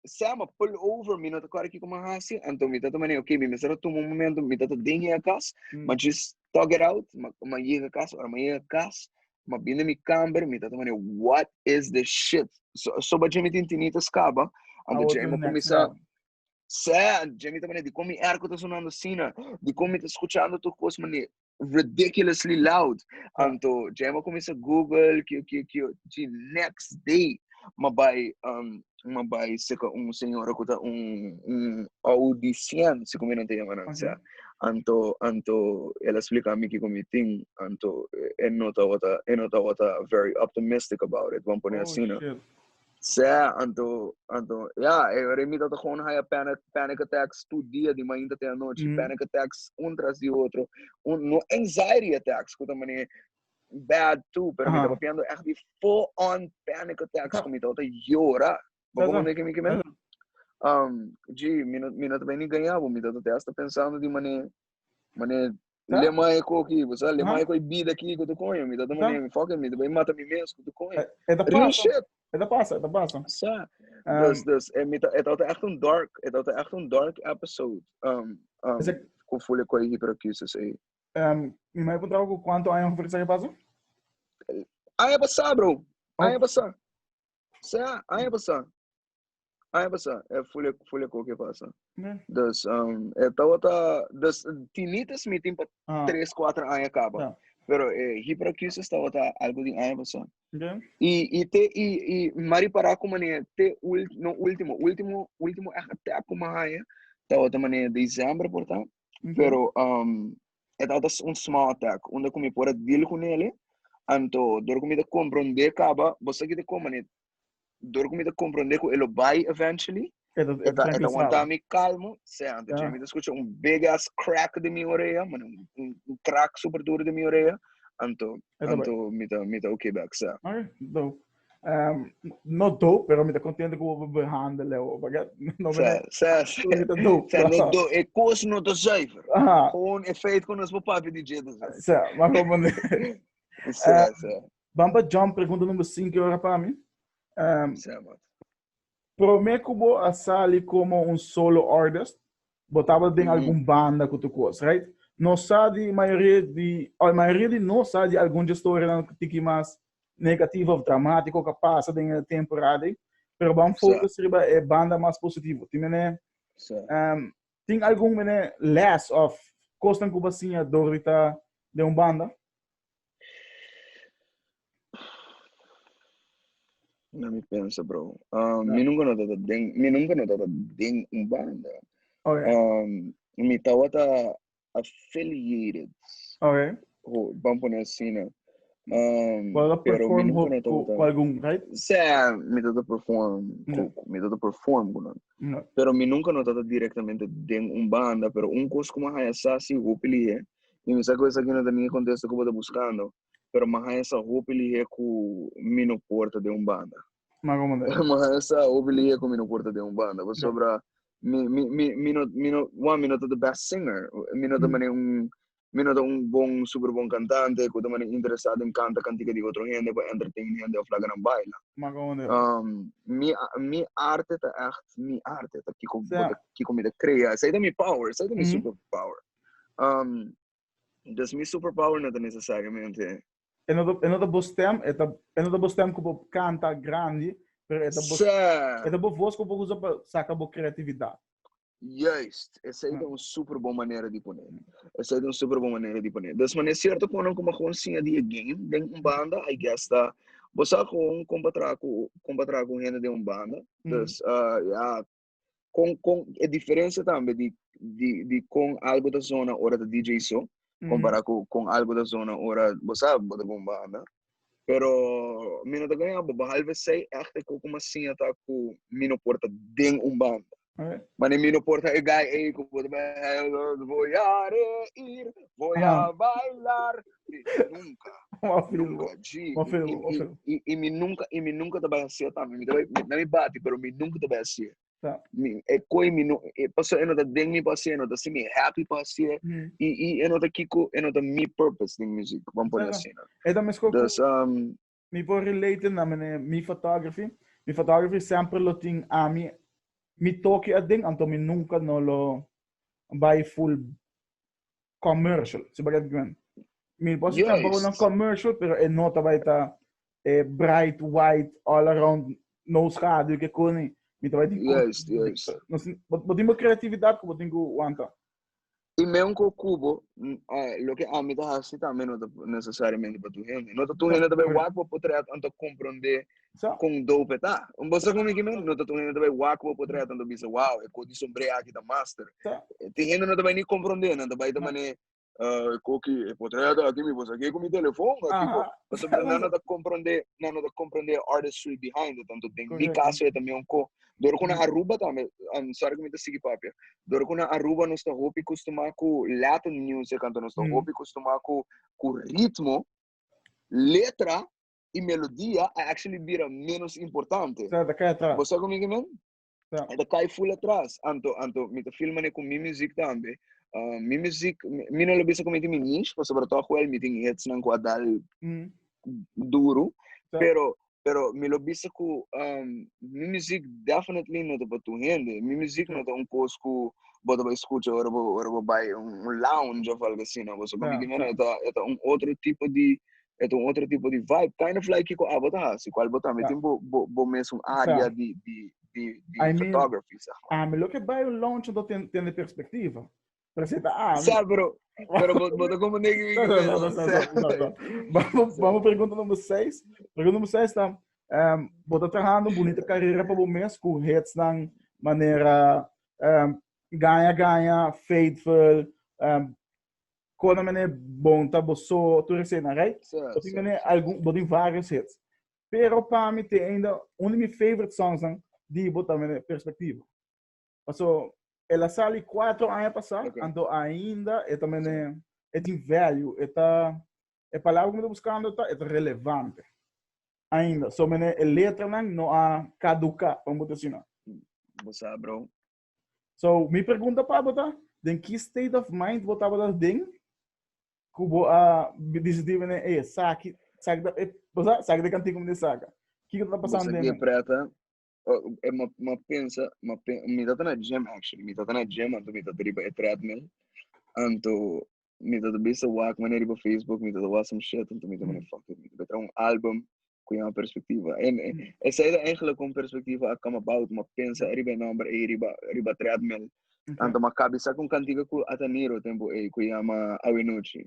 Sea ma pull over, mi no ta kòrda kiko mi a hasi, anto mi ta ta manera, ok, mi mester a tuma un momento, mi ta ta den yega kas, ma just talk it out, ma, ma yega kas, ora ma yega kas, ma bini den mi kamber, mi ta ta manera, what is this shit? So, soba dje mi tin tinnitus kaba, anto dje mi a kuminsá. Sè, dje mi ta manera, dikon mi airco ta sonando asina? Dikon mi ta skuchando tur kos manera ridiculously loud? Anto, dje mi a kuminsá Google, kio, kio, kio. Dje next day, mi a bai, mi a bai seka un señora ku ta un, un audicien, si ku mi nan ta yama nan, sè. Anto, anto, el a splika mi kiko mi tin, anto e no tabata, e no tabata very optimistic about it, ban pone asina. Sè, anto, anto, ja, e ora mi tata gewoon haya panic, panic attacks tur dia di mainta te anochi, panic attacks un tras di otro, un, no anxiety attacks, ku ta mane bad too, pero mi ta papiando echt di full on panic attacks, ku mi tabata yora. Bo comprende ke mi ke men? G, mi no, mi no ta bay ni gaña bo, mi tata te hasta pensando di mane, mane Lema e koki, bo sa, lema e koi bida ki ku tu koño, mi ta mane, mi fucking, mi ta bai mata mi mes ku tu koño. E ta Real pasa. shit. E ta pasa, e ta pasa. Sa. Dus, dus, e mi ta, e ta echt un dark, e ta echt un dark episode. Ku fule koi hyperacusis ei. Mi mai puntra ku kuantu aña ongeveer esaki pasa? Aña pasá, bro. Aña pasá. Sa, aña pasá. Aña pasá, e fule, fule koke pasa. Dus, e tabata, dus, tinnitus mi tin pa 3, 4 aña kaba. Pero eh, hiperacusis tabata algo di aña pasá. Okay. I, i te i, i mari para ku manera te ul, no último, último, último echt attack ku mahaya tabata manera december por ta. Okay. Pero um, e tabata un small attack, unda ku mi por a deal ku nele, anto dor ku mi ta comprende kaba, bo sa ki ta kon manera dor ku mi ta comprende ku e lo bai eventually, E ta, e ta, e ta wanta mi calmo, sea, anto yeah. mi ta escucha un big ass crack de mi orea, man, un, un, un crack super duro de mi orea, anto, anto mi ta, mi ta okay back, sea. Okay, dope. Um, no dope, pero mi ta contento ku we behandelen, o bagat. No, sa, sa, sa, dope. Sa, no dope. E kos no ta zuiver. Aha. Gewoon e feit ku nos papi di jeto. Sa, maar gewoon. Sa, sa. Bam pa jump pregunta number 5 ora pa mi. Um, Sa, man. Promé ku bo a sali komo un solo artist, bo tabata den algun banda ku tur kos, right? Nos sa di mayoria di, o mayoria di nos sa di algun dje storianan ku tiki mas negativo of dramátiko ku a pasa den e temporada ei, pero ban focus riba e banda mas positivo. Tin mene, tin algun mene les of kosnan ku bo a siña dor di ta den un banda? Na mi pensa, bro. Um, Mi nunca no tata den, mi nunca no tata den un banda. Okay. Um, mi tawata affiliated. Okay. Ho, ban pone asina. Um, Well, pero mi perform nunca ho no ku, tawata. ku algun, right? Sea, mi tata perform, No. ku, mi tata perform ku nan. No. Pero mi nunca no tata directamente den un banda, pero un cos ku mi a haya sa si hopi lihe, y mi sa ku esaki no ta ni e contesta ku bo ta buscando, pero mi a haya sa hopi lihe ku mi no por ta den un banda. Ma como de? Mi a haya sa hopi lihe ku mi no por ta den un banda, pasobra mi, mi, mi, mi no, mi no, one, mi no ta the best singer, mi no ta manera un Mi no ta un bon, super bon cantante cu ta mane interesa den canta cantica di otro hende pa entertain hende of laga nan baila. Maar gewoon de. Um, mi, mi arte ta echt mi arte, ta kiko, Ja. ta kiko mi ta crea. Esei ta mi power, esei ta mi superpower. Um, dus mi superpower no ta necesariamente E no ta, e no ta bo stem, e ta, e no ta bo stem ku bo canta grandi, pero e ta bo, Sa. e ta bo voz ku bo usa pa saca bo creatividad. Juist, esei ta un super bon manera di pone. Esei ta un super bon manera di pone. Dus manera cierto konan kuma gewoon siña di e game den un banda, I guess ta bo sa gewoon kon pa traha ku kon pa traha ku hende den un banda. Dus uh, ja, kon kon e diferencia tambe di di di kon algo ta zona ora ta DJ so, compara ku kon algo ta zona ora bo sa bo ta ku un banda. Pero mi no ta gaña bo, behalve esei echt e koko mas siña ta ku mi no por ta den un banda. Mane mi no por ta e guy ei ku bo ta bai voy a reír, voy a bailar. Nunca. Nunca. G. I, i, i mi nunca, i mi nunca ta bai hacié tambe. Mi ta bai, mi, mi bati, pero mi nunca ta bai hacié. Mi, e koi mi no, e paso e no ta den mi pa hacié, e no ta haci mi happy pa hacié, i, i e no ta kiko, e no ta mi purpose den music, ban pone asina. E ta mesco Dus, mi por relate na mene mi photography. Mi photography semper lo tin ami, mi toki aden, anto mi nunca no lo bai full commercial. Si bagay gwen. Mi por haci tampoco na commercial, pero e no ta bai ta e bright white all around no schaduw ke koni. Mi ta bai tin Juist, juist. No, bo tin bo creatividad ku bo tin ku wanta. I me un cubo, loke ami ta hasi tambe no ta necesariamente pa tur hende. No ta tur hende ta bai wak bo potret anto comprende con dope ta. Bo sa con mi kimen? No ta tur hende ta bai wak bo potret anto bisa, wow, e ko di sombre aki ta master. Tin hende no ta bai ni comprende, nan ta bai ta mane, e koki, e potret aki mi bo sa ke ku mi telefon, aki bo. Pasobra nan no ta comprende, nan no ta comprende artistry behind it. Anto den mi caso e ta mi un ko. Dor ku na Aruba tambe, I'm sorry ku mi ta sigui papia. Dor ku na Aruba nos ta hopi kustumá ku Latin music, anto nos ta hopi kustumá ku ku ritmo, letra i melodia a actually bira menos importante. Sa, ta kai atras. Bo sa ku mi ke men? Sa. E ta kai full atras. Anto, anto mi ta feel mane ku mi music tambe. Mi music, mi no lo bisa ku mi tin mi niche, pasobra tòg wel mi tin hitsnan ku a dal duru. Pero Pero mi lo bisa ku um, mi muziek definitely no ta pa tur hende. Mi muziek no ta un kos ku bo ta bai skucha ora bo ora bo bai un, un lounge of algo asina. Bo sa mi ki e ta e ta un otro tipo di e ta un otro tipo di vibe. Kind of like kiko abo ta hasi, kual bo tambe tin bo bo bo mes un área di di di di I mean, photography, zeg maar. Ami lo ke bai un lounge anto ten ten de perspectiva. Pero si ta ami. Sa, pero, pero bo, bo ta como negi. No, no, no, no, no, no, no. Vamos, vamos pergunta número 6. Pergunta número 6 tá. Um, bo ta trabajando un bonita carrera pa bo mes ku hits nan manera um, ganha ganha, faithful, um, kona mene bon ta bo so, tur esena, right? Sa, Bo tin sa, mene sa. algun, bo tin varios hits. Pero pa mi te ainda un di mi favorite songs nan di bo ta mene perspectiva. Paso el a sali 4 aña pasá, anto ainda e ta mene, e tin value, e ta, e palabra ku mi ta buskando ta, e ta relevante. Ainda. So mene e letranan no a kaduká, pa mi por asina. Bo sa, bro. So, mi pregunta pa bo ta, den ki state of mind bo tabata den ku bo a disidí mene, e, saki, saki ta, e, bo sa, saki ta e kantiku mi ta saka. Kiko ta Bo pasando sa den ki e mi? preta, Oh, e ma, ma pensa, ma pen, mi tata na gym actually, mi tata na gym, anto mi tata riba e treadmill, anto mi tata bisa wak mane riba Facebook, mi tata wak some shit, anto mi tata mane fuck it, mi tata tra un album ku yama Perspectiva. En esei ta eigenlijk kon Perspectiva a come about, ma pensa riba e nomber ei riba, riba treadmill. Anto ma kabisa ku un kantika ku Ataniro tempo ei, ku yama Awe Nochi.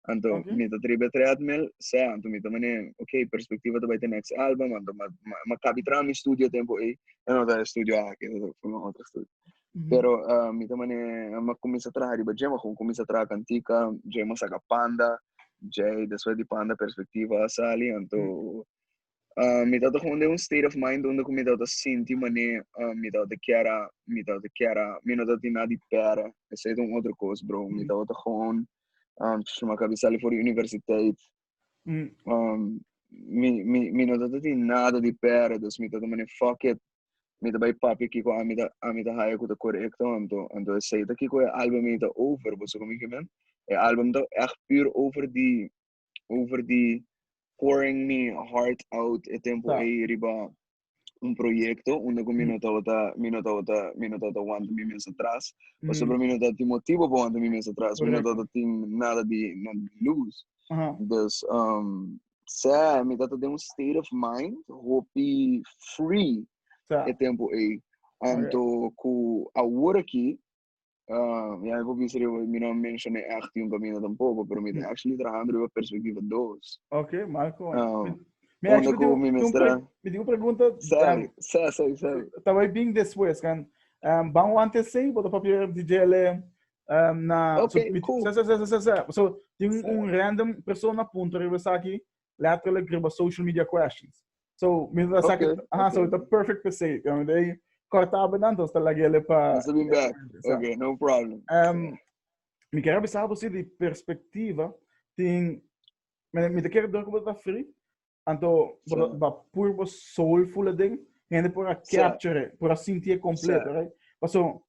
Anto mi ta triba e treadmill, sea, anto mi ta mane, ok, Perspectiva ta bai te next album, anto ma, ma, ma kabi traha mi studio tempo ei, e no ta e studio aki, ta un otro studio. Pero mi ta mane, mi a kuminsa traha riba dje, mi a kuminsa traha kantika, dje mi a saka Panda, dje despues di Panda Perspectiva a sali, anto mi tabata gewoon den un state of mind unda ku mi tabata sinti mane mi tabata kier a, mi tabata kier a, mi no tabatin nada di pèrdè, esei ta un otro kos bro, mi tabata gewoon mi a kabi sali for di universiteit, mi mi mi no tabata tin nada di pèrdè, dus mi tabata mane fuck it, mi ta bai papia kiko ami ta ami ta haya ku ta korekto, anto anto esei ta kiko e album ei ta over, bo sa komo mi ke men? E album ta ègt pur over di over di pouring mi heart out e tempo ei riba un proyecto unda ku mi no tabata mi no tabata mi no tabata wanta mi mes atras pasobra mi no tabatin motibo pa wanta mi mes atras mi no tabatin nada di nada di lose dus sea mi tabata den un state of mind hopi free e tempo ei anto ku awor aki Ja, mi por bisa riba, mi no mencioné echt un camino tampoco, pero mi ta actually trabajando riba perspectiva 2. Ok, Marco. Mi actually tengo, mi tengo, mestra. mi tengo pregunta. Sorry, sorry, sorry, sorry. Tawai bing después, kan. Bang antes sei, bota papia DJ le na Ok, so, mi, cool. Sa, sa, sa, sa, sa. So, tin un random persona punto riba saki, letterlijk riba social media questions. So, mi ta saka, aha, so ta perfect per se. Ja, dei corta benant, ta lagele pa. Mr. Bin back. Okay, no problem. Mi quero avisar você de perspectiva, tin mi mi te quero door que ta free, anto ba pur soulful ding, hende por a capture, por a sentir completo, right? Paso,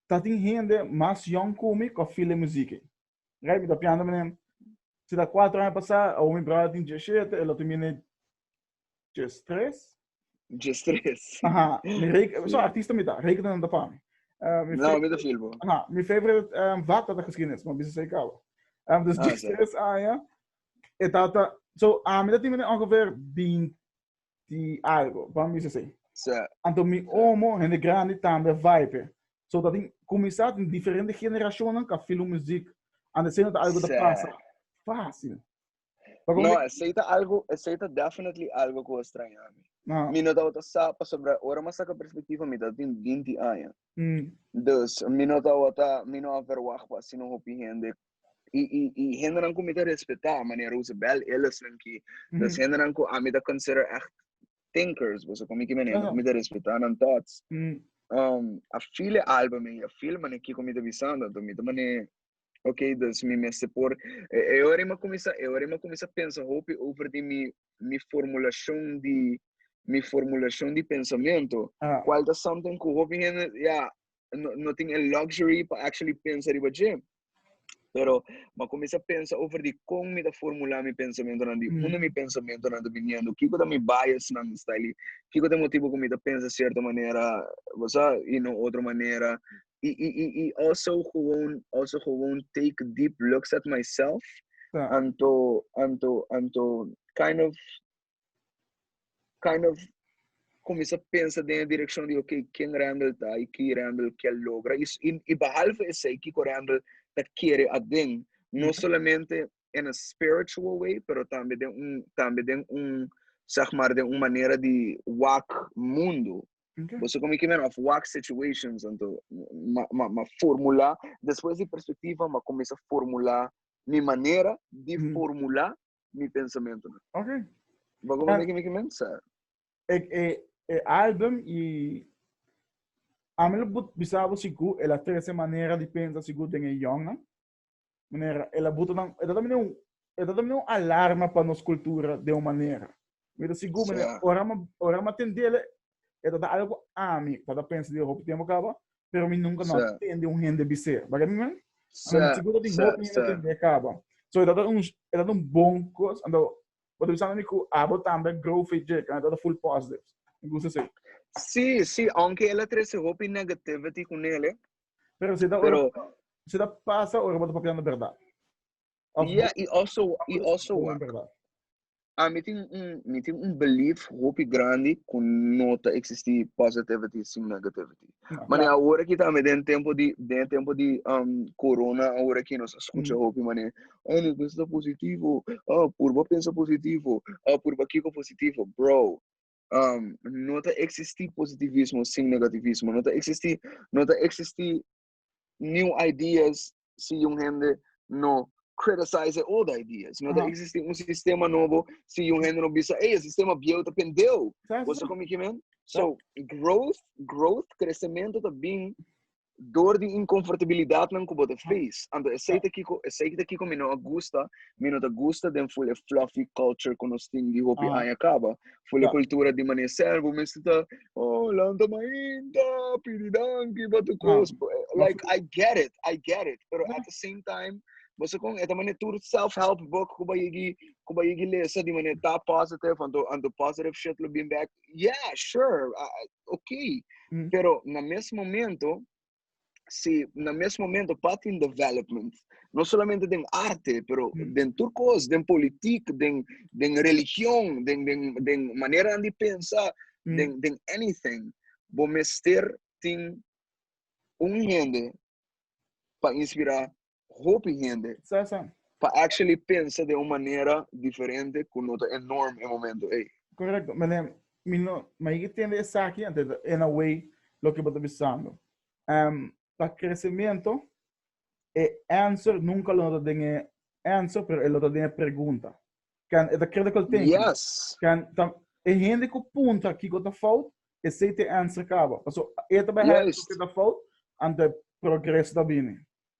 ta tin hende mas young ku mi ku feel muziek. Right? Mi ta piando mene, si ta 4 aña pasá, o mi brother tin 17, el otro mine 13. 13. Aha, mi reken, so artista mi ta, reken nan ta pa mi. Mi No, mi ta filmo. Aha, mi favorite vak ta geschiedenis, maar bisa sei kaba. Dus 13 aña, e tata, so ami ta tin mene ongeveer 20 algo, pa mi bisa sei. Anto mi omo, hende grandi tambe vibe. So dat in kuminsá tin diferente generacionnan ka feel muziek. Ande seno ta algo ta pasa fácil. No, esei ta algo, esei ta definitely algo ku a straña mi. Mi no tabata sa pasobra ora mi a saka perspectiva mi tabatin 20 aña. Dus mi no tabata, mi no a verwagt pa asina hopi hende i i i hendenan ku mi ta respetá manera Rosabel Ellis-nan ki dus hendenan ku ami ta consider echt thinkers, boso komi ki manera ku mi ta respetá nan thoughts. A feel e album ei, a feel manera kiko mi ta bisando, anto mi ta manera ok, dus mi mester por e ora mi a kuminsá e ora mi a kuminsá pensa hopi over di mi mi formulashon di mi formulashon di pensamentu, kual ta something ku hopi hende ya no no tin e luxury pa actually pensa riba dje. Pero m'a kuminsá pensa over di kon mi ta formulá mi pensamentunan, di unda mi pensamentunan ta biniendo, kiko ta mi biasnan style, kiko ta e motibu ku mi ta pensa sierto manera, bo sa, i no otro manera. I i i i also gewoon, also gewoon take deep looks at myself, anto anto anto kind of kind of. kuminsá pensa den e direkshon di ok, ken Randall ta i ki Randall ke logra i i behalve esei kiko Randall ta kere aden, no solamente in a spiritual way, pero tambe den un tambe den un zeg maar den un manera di wak mundu. Okay. Boso komo ki men of wak situations anto ma ma ma formula despues di perspectiva ma kuminsá formula mi manera di formula mi pensamentonan. Okay. Bo komo mi ki men sa? E e e album i ami lo but bisa bo sigur el a trese manera di pensa sigur den e yòngnan. Manera el a buta nan e ta tambe un e ta tambe un alarma pa nos kultura den un manera. Mi ta sigur manera ora mi ora mi a tendele e ta ta algo ami ta ta pensa di hopi tempu kaba pero mi nunka no a tende un hende bis'é. Bagay mi men? Mi ta sigur ta tin hopi hende tende kaba. So e ta ta un e ta ta un bon kos anto bo ta bisando mi ku abo tambe grow fe dje ta ta full positive. Mi gusta esei. Sí, sí, aunke el a trese hopi negativity ku nele. Pero si ta ora, si ta pasa ora bo ta papiando berdad. Of yeah, i also, i also wak. Ah, mi tin un, mi tin un belief hopi grandi ku no ta existi positivity sin negativity. No, Mane claro. awor aki tambe den tempo di den tempo di um, corona awor aki nos a skucha hopi mane, oh no pensa positivo, oh purba pensa positivo, oh purba kiko positivo, bro. Um, no ta existi positivismo sin negativismo, no ta existi, no ta existi new ideas si un hende no criticize e old ideas. No ta existi un sistema nobo si un hende no bisa, hey, e sistema bieu ta pendeu. Bo sa kon mi ke men? So, growth, growth, crecemento ta bin door di inconfortabilidadnan ku bo ta face. Anto esei ta kiko, esei ta kiko mi no a gusta, mi no ta gusta den full e fluffy culture ku nos tin di hopi aña kaba. Full e cultura di manera servo mester ta, oh, lanta mainta, pidi danki pa tur kos. Like, I get it, I get it. Pero at the same time, bo sa kon, e ta manera tur self-help book ku bo a yegi, ku bo a yegi lesa di manera ta positive, anto, anto positive shit lo bin back. Yeah, sure, okay. Pero na mes momento, si na mes momento pa tin development, no solamente den arte, pero den tur kos, den politik, den, den religion, den, den, den maneranan di pensa, den, den anything, bo mester tin un hende pa inspira hopi hende Sa, sa. pa actually pensa den un manera diferente ku no ta e norm e momento ei. Correcto. Mene, mi no, ma ik tende esaki, ante in a way loke bo ta bisando. Pa crecimiento, e answer nunca lo no ta den e answer, pero e lo ta den e pregunta. Kan, e ta critical thinking. Yes. Kan, ta, e hende ku puntra kiko ta fout, esei ta e answer kaba. Paso, e ta bai haya kiko ta fout, ante progreso ta bini.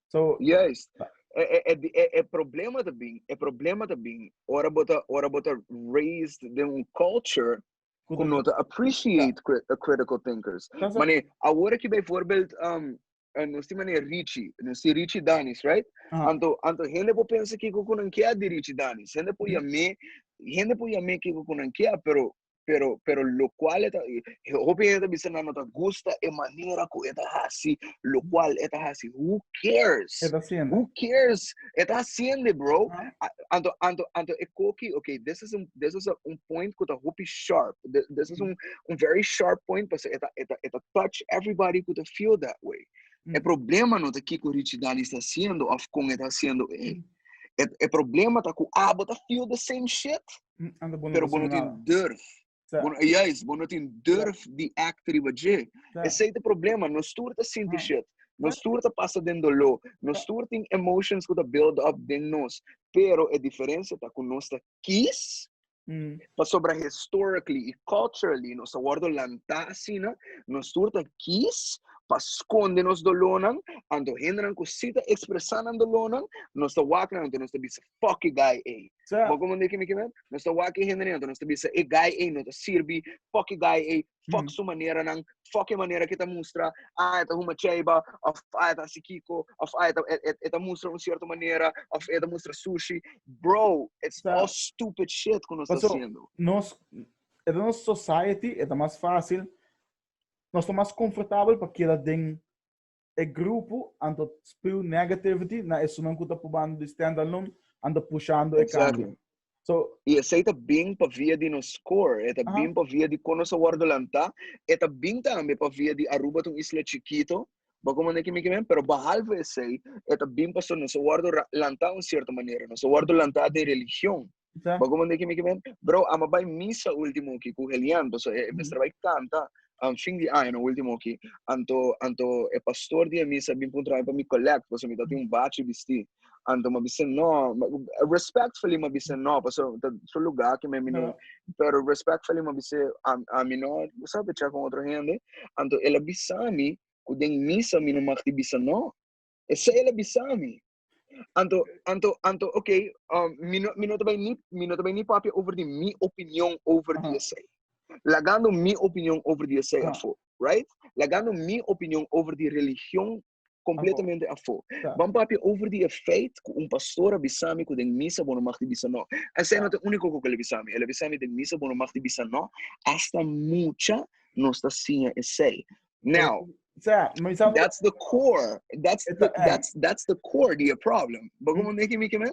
So, Juist. E, e, e, e, e problema ta bin, e problema ta bin, ora bo ta, ora bo ta raised den un culture ku no ta appreciate cri critical thinkers. Mane, awor aki bijvoorbeeld, um, nos tin mane Richie, nos tin Richie Danis, right? Anto, anto hende por pensa kiko ku nan kia di Richie Danis. Hende por yam'é, hende por yam'é kiko ku nan kia, pero pero pero locual e ta hopi hende ta bisa nan no ta gusta e manera ku e ta hasi locual e ta hasi who cares E ta haciendo. who cares e ta haciendo bro anto anto anto e koki okay this is un this is a, un point ku ta hopi sharp this is un un very sharp point pasobra e ta e ta e ta touch everybody ku ta feel that way e problema no ta kiko Richie Danis ta haciendo of kon e ta haciendo e e e problema ta ku abo ta feel the same shit Anda bo no Pero bo no tin durf. Bo no, juist, bo no tin durf di act riba dje. Esei ta problema. Nos tur ta sinti shit. Nos tur ta pasa den doló. Nos tur tin emotions ku ta build up den nos. Pero e diferensia ta ku nos ta kis pasobra historically i culturally nos a wòrdu lantá asina, nos tur ta kis pa skonde nos dolónan, anto hendenan ku si ta ekspresá nan dolónan, nos ta wak nan anto nos ta bisa fuck e guy ei. Bo komo di mi Nos ta wak e hende anto nos ta bisa e guy ei no ta sirbi, fuck e guy ei, fuck su maneranan, fuck e manera ke ta mustra, ah e ta huma cheiba, of ah e ta hasi kiko, of ah e ta e ta mustra un sierto manera, of e ta mustra sushi. Bro, it's all stupid shit ku nos ta hasiendo. Nos, e ta nos society, e ta mas fácil, nos ta mas komfortabel pa keda den e grupo anto spew negativity na esunnan ku ta probando di stand alone anto pushando e cambio. So, E esei ta bin pa via di nos core, e ta bin pa via di kon nos a wòrdu lantá, e ta bin tambe pa via di Aruba ta un isla chikito, bo komo neki mi kimen, pero behalve esei, e ta bin pasobra nos a wòrdu lantá un sierto manera, nos a wòrdu lantá den religion. Bo komo neki mi kimen? Bro, amo bai misa ultimo ki ku Helian, pasobra e mester bai kanta fin di aña no ultimo ki, anto anto e pastor di e misa bin puntra mi pa mi collect, pasobra mi ta tin un bachi bistí. Anto m'a bisa no, respectfully m'a bisa no, pasobra ta su lugar ke mi no, pero respectfully m'a bisa ami no sa pecha con otro hende. Anto el a bisa mi ku den misa mi no mag di bisa no. Esei el a bisa mi. Anto, anto, anto, ok, mi no ta bai ni, mi no ta bai ni papia over di mi opinion over di esei. Lagando mi opinion over di esei afó, right? Lagando mi opinion over di religion completamente afó. Ban papia over di e feit ku un pastor a bisa mi ku den misa bo no mag di bisa no. Esei no ta e úniko ku el a bisa mi. El a bisa mi den misa bo no mag di bisa no. Hasta mucha nos ta siña esei. Now, that's the core. That's the, that's, that's the core di e problem. Bo komo neki mi kimen?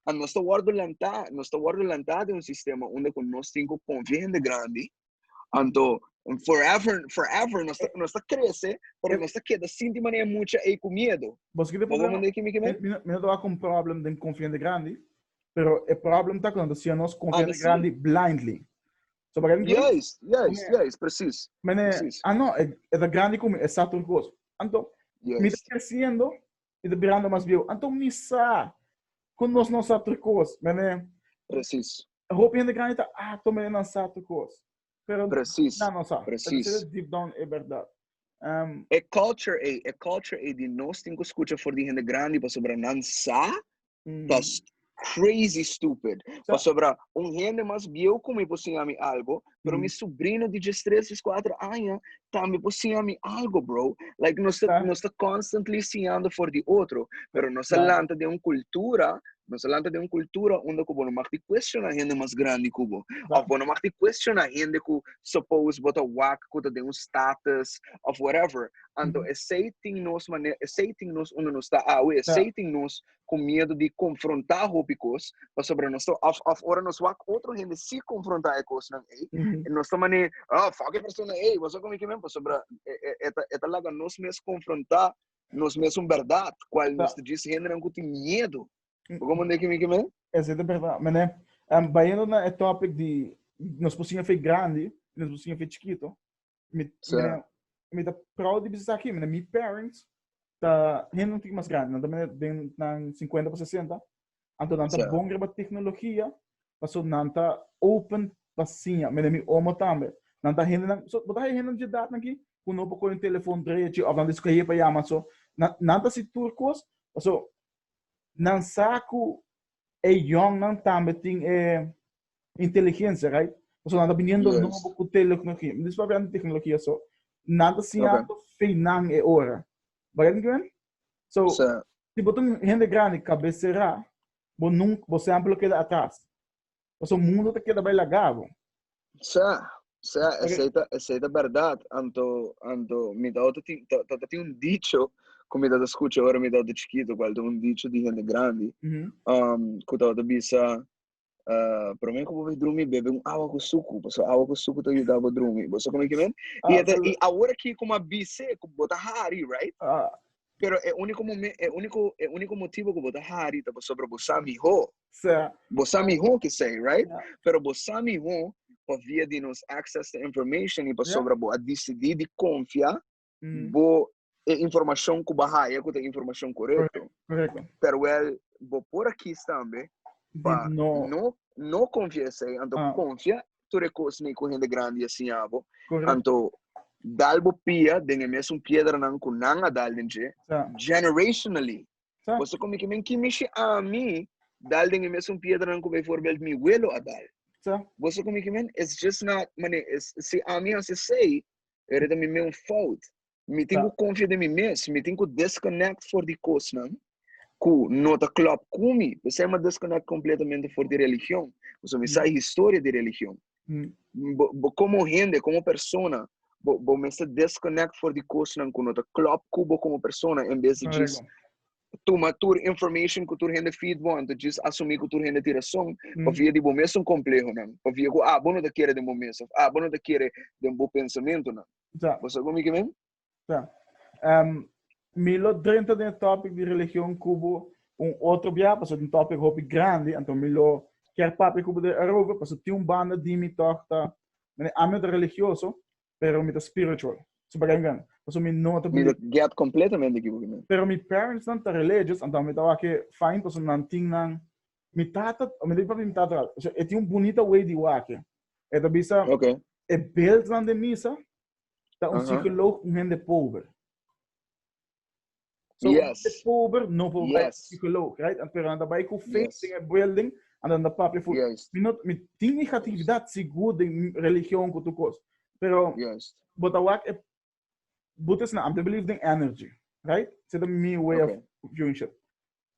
A nos ta wòrdu lantá, nos ta wòrdu lantá den un sistema unda ku nos tin ku konfia hende grandi. Anto, forever, forever, nos ta, nos ta crece, pero nos ta keda sinti manera mucha ei ku miedo. Bos kite Bo problema? manda ki mi ki men? Mi no ta wak un problem den konfia hende grandi, pero e problem ta ku nan ta siña nos konfia hende sí. grandi blindly. So, bagay mi Juist, juist, juist, precies. Mene, Precies. ah no, e ta grandi ku mi, e sa tur kos. Anto, mi ta creciendo i ta birando mas bieu. Anto mi sa ku nos no sa tur kos. Mene, Precies. Hopi hende grandi ta ah, toma e nan sa tur kos. Pero Precies. nan no sa. Precies. Esei deep down e berdad. E culture ei, e culture ei di nos tin ku skucha for di hende grandi pasobra nan sa ta crazy stupid. Pasobra un hende mas bieu ku mi por siña mi algo, pero mi sobrino di diestres, dieskuater aña tambe por siña mi algo, bro. Like nos ta, nos ta constantly siñando for di otro, pero nos a lanta den un cultura. Nos a lanta den un cultura unda cu bo no mag di cuestiona hende mas grandi cu bo. Of bo no mag di cuestiona hende cu suppose bo ta wak cu ta den un status of whatever. Anto esey tin nos manera, esey tin nos unda nos ta awe, esey tin nos cu miedo di confronta hopi cos, pasobra nos ta, of, of ora nos wak otro hende si confronta e cosnan ey, nos ta mane, oh, fuck e persona ey, bo sa con mi ke men? Pasobra e ta, e ta laga nos mes confronta nos mesun berdad, cual nos ta djis hendenan cu tin miedo. Bo comprende ki mi ke men? Esei ta berdad. Mene, bayendo na e topic di nos por siña fe grandi, nos por siña fe chikito, mi, mene, mi ta proud di bisa esaki, mene, mi parents ta hende un tiki mas grandi, nan ta mene den nan 50 pa 60, anto nan ta bon riba tecnologia, paso nan ta open pa siña. Mene mi omo tambe. Nan ta hendenan, so, bo ta haya hendenan dje edatnan aki ku no por kohe un telefon drechi òf nan ta skohe pa yama. So, nan, nan ta hasi tur kos, paso nan sa ku e yòngnan tambe tin e inteligensia, right? Paso nan ta biniendo nobo ku teknologia. Mi ta papia di teknologia, so nan ta siñando fe nan e ora. Bagay tin kimen? So, si bo ta un hende grandi kabes será, bo nunca, bo semper lo keda atras. Pasobra mundo ta keda bai laga bo. Sa, sa, esei ta, esei ta berdad. Anto, anto, mi tawata tin, ta, ta tin un dicho ku mi tawata skucha ora mi tawata chikito, kual ta un dicho di hende grandi, ku tawata bisa, promé ku bo bai drumi, bebe un awa ku suku, pasobra awa ku suku ta yuda bo drumi. Bo sa kome ki men? I e ta, i awor aki ku mi a bis'é ku bo ta hari, right? Pero e úniko momen, e úniko, e úniko motibo ku bo ta hari ta pasobra bo sa mihó. Bo sa mihó ke esei, right? Pero bo sa mihó pa via di nos access to information i pasobra bo a disidí di konfia bo e informashon ku bo a haya ku ta e informashon korekto. Terwel bo por a kis tambe pa no no konfia esei, anto konfia tur e kosnan ku hende grandi a siña bo, anto dal bo pia den e mesun piedranan ku nan a dal den dje, generationally. Bo sa komo ki men ki mishi ami dal den e mesun piedranan ku bijvoorbeeld mi welo a dal. Bo sa komo ki men? It's just not, mane, si ami hasi esei, e ta mi meun fout. Mi tin ku konfia den mi mes, mi tin ku disconnect for di kosnan ku no ta klòp ku mi. P'esei mi a disconnect kompletamente for di religion. Pasobra mi sa e historia di religion. Bo, bo komo hende, komo persona, bo, bo mester disconnect for di kosnan ku no ta klòp ku bo komo persona en bes di djis tuma tur information ku tur hende feed bo, anto just asumí ku tur hende tin rason, pa via di bo mesun komplehonan, pa via ku abo no ta kere den bo mes of abo no ta kere den bo pensamentunan. Bo sa kon mi ke men? Sa. Mi lo drenta den e topic di religion ku bo un otro bia, pasobra un topic hopi grandi, anto mi lo kier papia ku bo erover, pasobra tin un banda di mi tòg ta, ami no ta religioso, pero mi ta spiritual. So bagay mi Paso mi no ta Mi ta get completamente ki bo Pero mi parents nan ta religious, anto mi ta wak fine, paso nan tin nan mi tata, mi di papi mi tata, so e tin un bunita way di wak. E ta bisa e beeld nan de misa ta un psycholoog un hende pober. So yes. pober no por yes. psycholoog, right? En pero anda bij ku faith in a building en dan de papia fu. Mi not mi tin negatividad sigur den religion ku tu kos. Pero but wak e but is na am believe in energy, right? Zit mi way of viewing shit.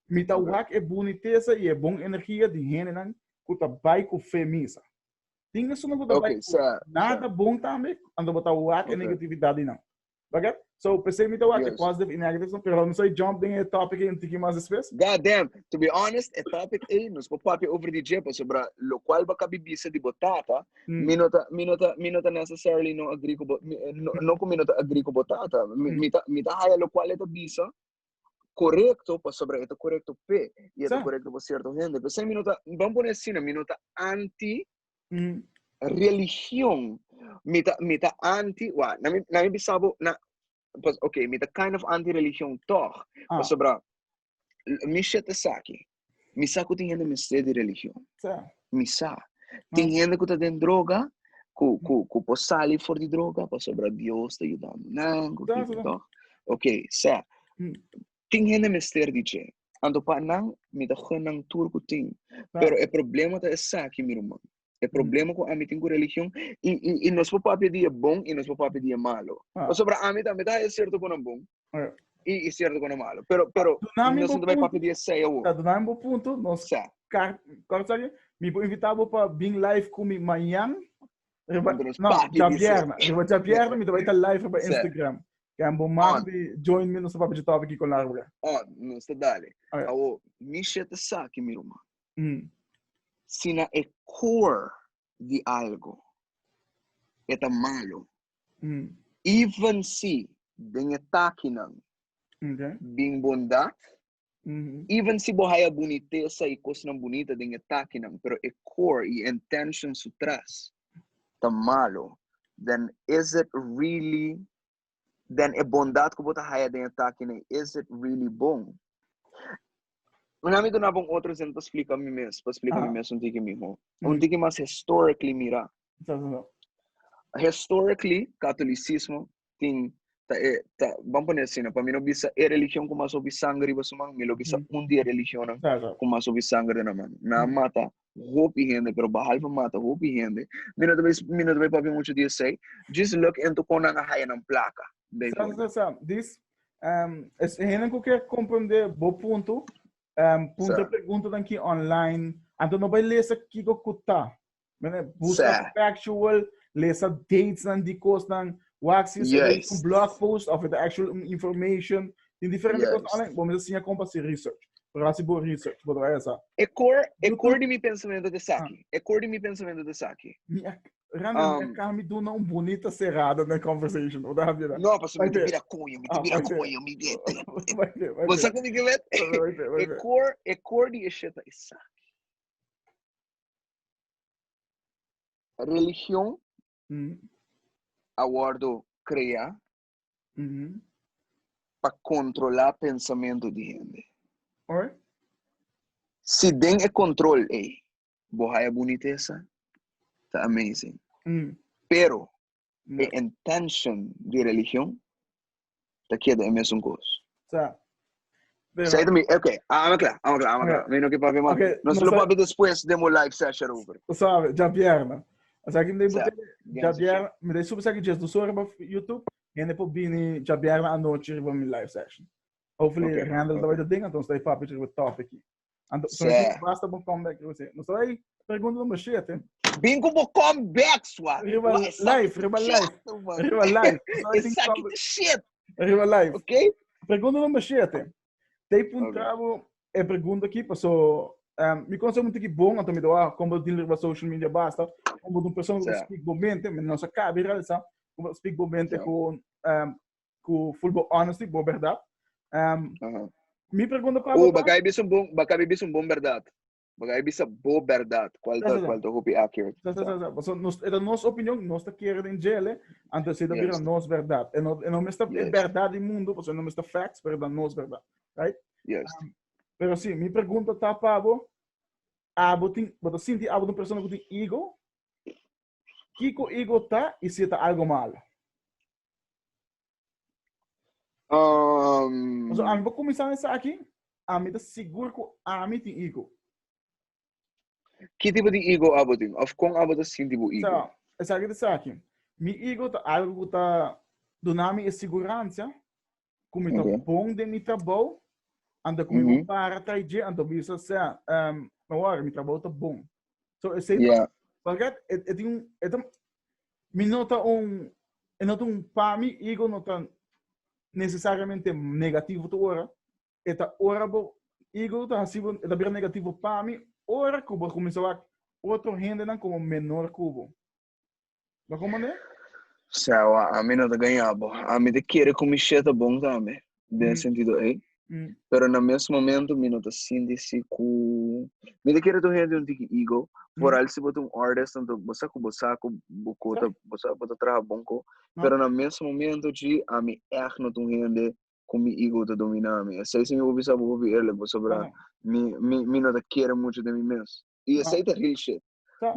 Mi ta wak e bunitesa i e bon energia di hendenan ku ta bai ku fe misa. Tin esun ku ta bai ku nada bon tambe, anto bo ta wak e negatividad di nan. Bagay? So, p'esei mi ta wak e positive i negative, pero nos a jump den e topic ei un tiki mas despues. God damn, to be honest, e topic ei nos por papia over di dje pasobra lokual bo a kabi bisa di bo tata, mi no ta, mi no ta, mi no ta necessarily no agree ku bo, no, no ku mi no ta agree ku bo tata, mi, mi ta, mi ta haya lokual e ta bisa korekto pasobra e ta korekto p'e i e ta korekto pa sierto hende. P'esei mi no ta, ban pone asina, mi no ta anti religion. Mi ta, mi ta anti, wa, na mi, na mi bisa bo, na, pas, ok, mi ta kind of anti religion toch. Ah. Pasobra, mi shit esaki. Mi sa ku tin hende mester di religion. Sa. Mi sa. Tin hende ku ta den droga, ku, ku, ku por sali for di droga, pasobra Dios ta yudando nan, ku Sa, kiko, sa. toch? Ok, sa. Tin hende mester di dje. Anto pa nan, mi ta gun nan tur ku tin. Pero e problema ta esaki, mi ruman. E problema ku ami tin ku religion, i, i, i nos por papia di e bon i nos por papia di e malo. Pasobra ami tambe ta haya sierto konan bon i, i sierto konan malo. Pero, pero, Dunami nos bo no ta bai punto. papia di esei awor. Ta, dunami bo punto, nos Sa. kar, kor sa mi por invita bo pa bin live ku mi mañan. Riba, Anto nos no, papia di esei. djabierna. Riba djabierna mi ta bai ta live riba Sa. Instagram. Ken bo mag On. di join mi nos ta papia di topic kiko larga. On, nos ta dale. Okay. Awor, mi shit ta sa ki mi ruman. Mm. Si na e core di algo e ta malo, even si den e takinan bin bondad, even si bo haya bunitesa y cosnan bunita den e takinan, pero e core y intention su tras ta malo, then is it really, then e bondad cu bo ta haya den e takinan, is it really bon? Un ami duna bo un otro zin pa splika mi mes, pa splika mi mes un tiki miho. Un tiki mas historically mira. Historically, catolicismo tin ta e ta ban pone asina, pa mi no bisa e religion ku mas hopi sanger riba su man, mi lo bisa un di e religionnan ku mas hopi sanger den nan man. Nan a mata hopi hende, pero behalve mata hopi hende, mi no ta bai mi no ta bai papia mucho di esei, just look into kon nan a haya nan plaka, Sa, sa, sa. Dis, um, es hende ku ke komprende bo punto, um, punto pregunta dan ki online, anto no bai lesa kiko ku ta. Mene, busca factual, lesa dates nan di kosnan, wak si yes. un blog post of the actual information, tin diferente yes. kos online, bo mester siña kon pa hasi research. Pero hasi bo research, bo ta esa. E core, e core di mi pensamento ta esaki. E core di mi pensamento ta esaki. Mi a, Randall, mi a cami duna un bonita cerrada na conversation. O da vida. No, pasobra mi ta bira coño, mi ta bira coño, mi Bo sa con mi ke wet? E core, e core di e shit ta esaki. Religion a wordo crea pa controla pensamento di hende. Si den e control ey bo haya bunitesa, ta amazing. Pero e intention di religion ta keda e mesun kos. Sa. Pero... Say to me, okay, I'm klaar, I'm klaar, I'm klaar. Mi no ke papia mas. Okay, Nos lo papia despues den bo live session over. Sabe, djabierna. Osea ki mi bote djabierna, mi dei subi esaki djes ora riba YouTube, hende por bini djabierna anochi riba mi live session. Hopefully okay, Randall okay. ta ding, anto nos ta papia riba topic. Anto, so basta bo comeback riba esei. Nos ta bai pregunta number 7. Bin ku bo comeback, swa. Riba live, riba live. Riba live. Esaki shit. Riba live. Okay. Pregunta number 7. Tei puntrabo e pregunta aqui, paso mi conse muito que bom, anto mi doa como deal riba social media basta, como un persona que speak bo mente, mi no sa cabe realisa, como speak bo mente con cu full bo honesty, bo verdad. Mi pregunta pa bo. Bacai bisa un bon, bacai bisa un bon verdad. Bacai bisa bo verdad, cual ta cual ta hopi accurate. Sa, sa, sa, sa. Nos, eta nos opinion, nos ta kere den jele, anto se ta bira nos verdad. E no, e no mesta yes. verdad di mundo, paso e no mesta facts, pero da nos verdad. Right? Yes. Pero sí, mi pregunta ta pa bo, abo tin, bo ta sinti abo un persona ku tin ego? Kiko ego ta y si ta algo malo? So, ami por kuminsá esaki, ami ta sigur ku ami tin ego. Ki tipo di ego abo tin? Of kon abo ta sinti bo ego? So, esaki ta esaki. Mi ego ta algo ku ta duna mi e siguransia ku mi ta bon den mi trabou, anto ku mi por para trai dje, anto bisa sea, no worry, mi trabou ta bon. So, esei ta, porque e tin un, e ta, mi no ta un, e no ta un, pa mi ego no ta necesariamente negativo tur ora, e ta ora bo ego ta hasi bo, e ta bira negativo pa mi ora ku bo kuminsá wak otro hendenan komo menor ku bo. Bo komprendé? Sa, wa, ami no ta gaña bo. Ami ta kere ku mi shit ta bon tambe, den sentido ei. Pero na mes momento mi no ta sinti si ku mi ta kere tur hende un tiki ego. Vooral si bo ta un artist, anto bo sa ku bo sa ku bo ko ta, bo sa bo ta traha bon ko. Pero na mes momento dji ami ègt no ta un hende ku mi ego ta domina mi. Esei si mi por bisa bo hopi eerlijk, pasobra mi mi mi no ta kere muchu den mi mes. I esei ta real shit.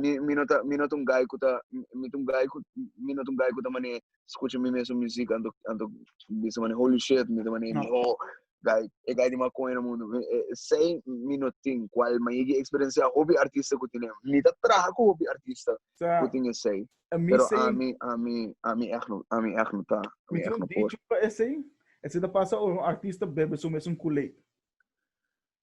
Mi mi no ta mi no ta un guy ku ta mi ta un guy ku mi no ta un guy ku ta mane skucha mi mesun muzik anto anto bisa mane holy shit mi ta mane miho guy e guy di mas koño na mundu. Esei mi no tin kual mi a yega eksperensiá hopi artista ku tine. Mi ta traha ku hopi artista ku tin esei. Pero ami ami ami ègt no ami ègt no ta. Mi tin un dicho pa esei, esei ta pasa ora un artista bebe su mesun Kool-Aid.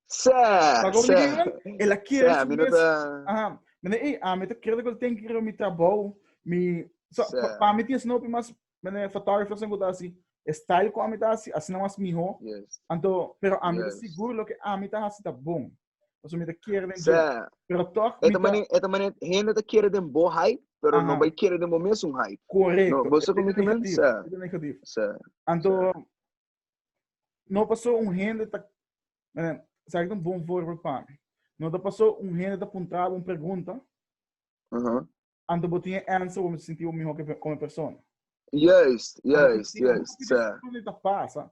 Sa, sa. El a kere su mes. Aha. Mene, ei, ami ta kere ku ten kere mi trabou, mi so, pa, pa mi tin snopi mas, mene, fotografer san ku ta hasi, e style ku ami ta hasi, asina mas miho. Anto, pero ami ta sigur loke ami ta hasi ta bon. Pasobra mi ta kere den dje. Pero toch mi ta... E ta mane, hende ta kere den bo hype, pero no bai kere den bo mesun hype. Korekto. No, bo sa ku mi ta men? Sa. E ta negativo. Sa. Anto, no pasó un hende ta Sabe un bon voorbeeld pa mi. No ta pasó un hende ta puntra un pregunta. Anto bo tin e answer, bo sinti bo mihó que como persona. Juist, juist, juist. Sa. Ta pasa.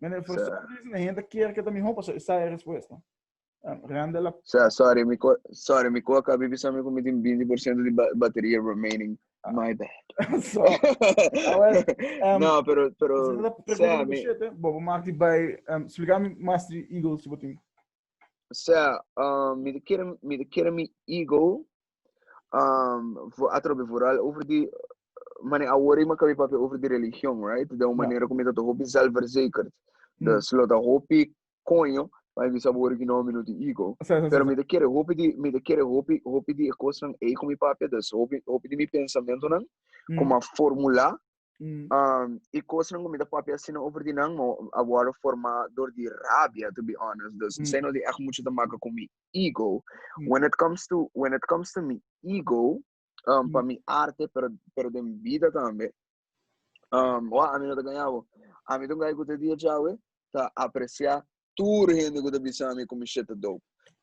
Mene, for some reason, hende kier que ta mihó, paso esa e respuesta. Rende la... Sa, sorry, mi ko, sorry, mi ko acá bibi sa mi ko mi tin 20% di bateria remaining. My bad. So, well, no, pero, pero, sa, mi... Bo, bo maak die bij, explica mi mas di ego si bo tin. Sa, mi te kere, mi te kere mi ego, voor atrobe vooral over die, mane awor ima kabi papia over die religion, right? De un manera ku mi ta hopi zelfverzekerd. Dus lo ta hopi Coño, pa mi bisa bo ora ki no mi no tin ego. Pero mi ta kere hopi di, mi ta kere hopi, hopi di e kosnan ei ku mi papia, dus hopi, hopi di mi pensamentonan ku mi a formulá, i kosnan ku mi ta papia asina over di nan, a wòrdu formá dor di rabia, to be honest. Dus esei no tin ègt muchu ta maka ku mi ego. When it comes to, when it comes to mi ego, pa mi arte, pero, pero den bida tambe, Wak, ami no ta gaña bo. Ami ta un guy ku te dia djawe ta apresiá tur hende ku ta bisa mi ku mi shit ta dope.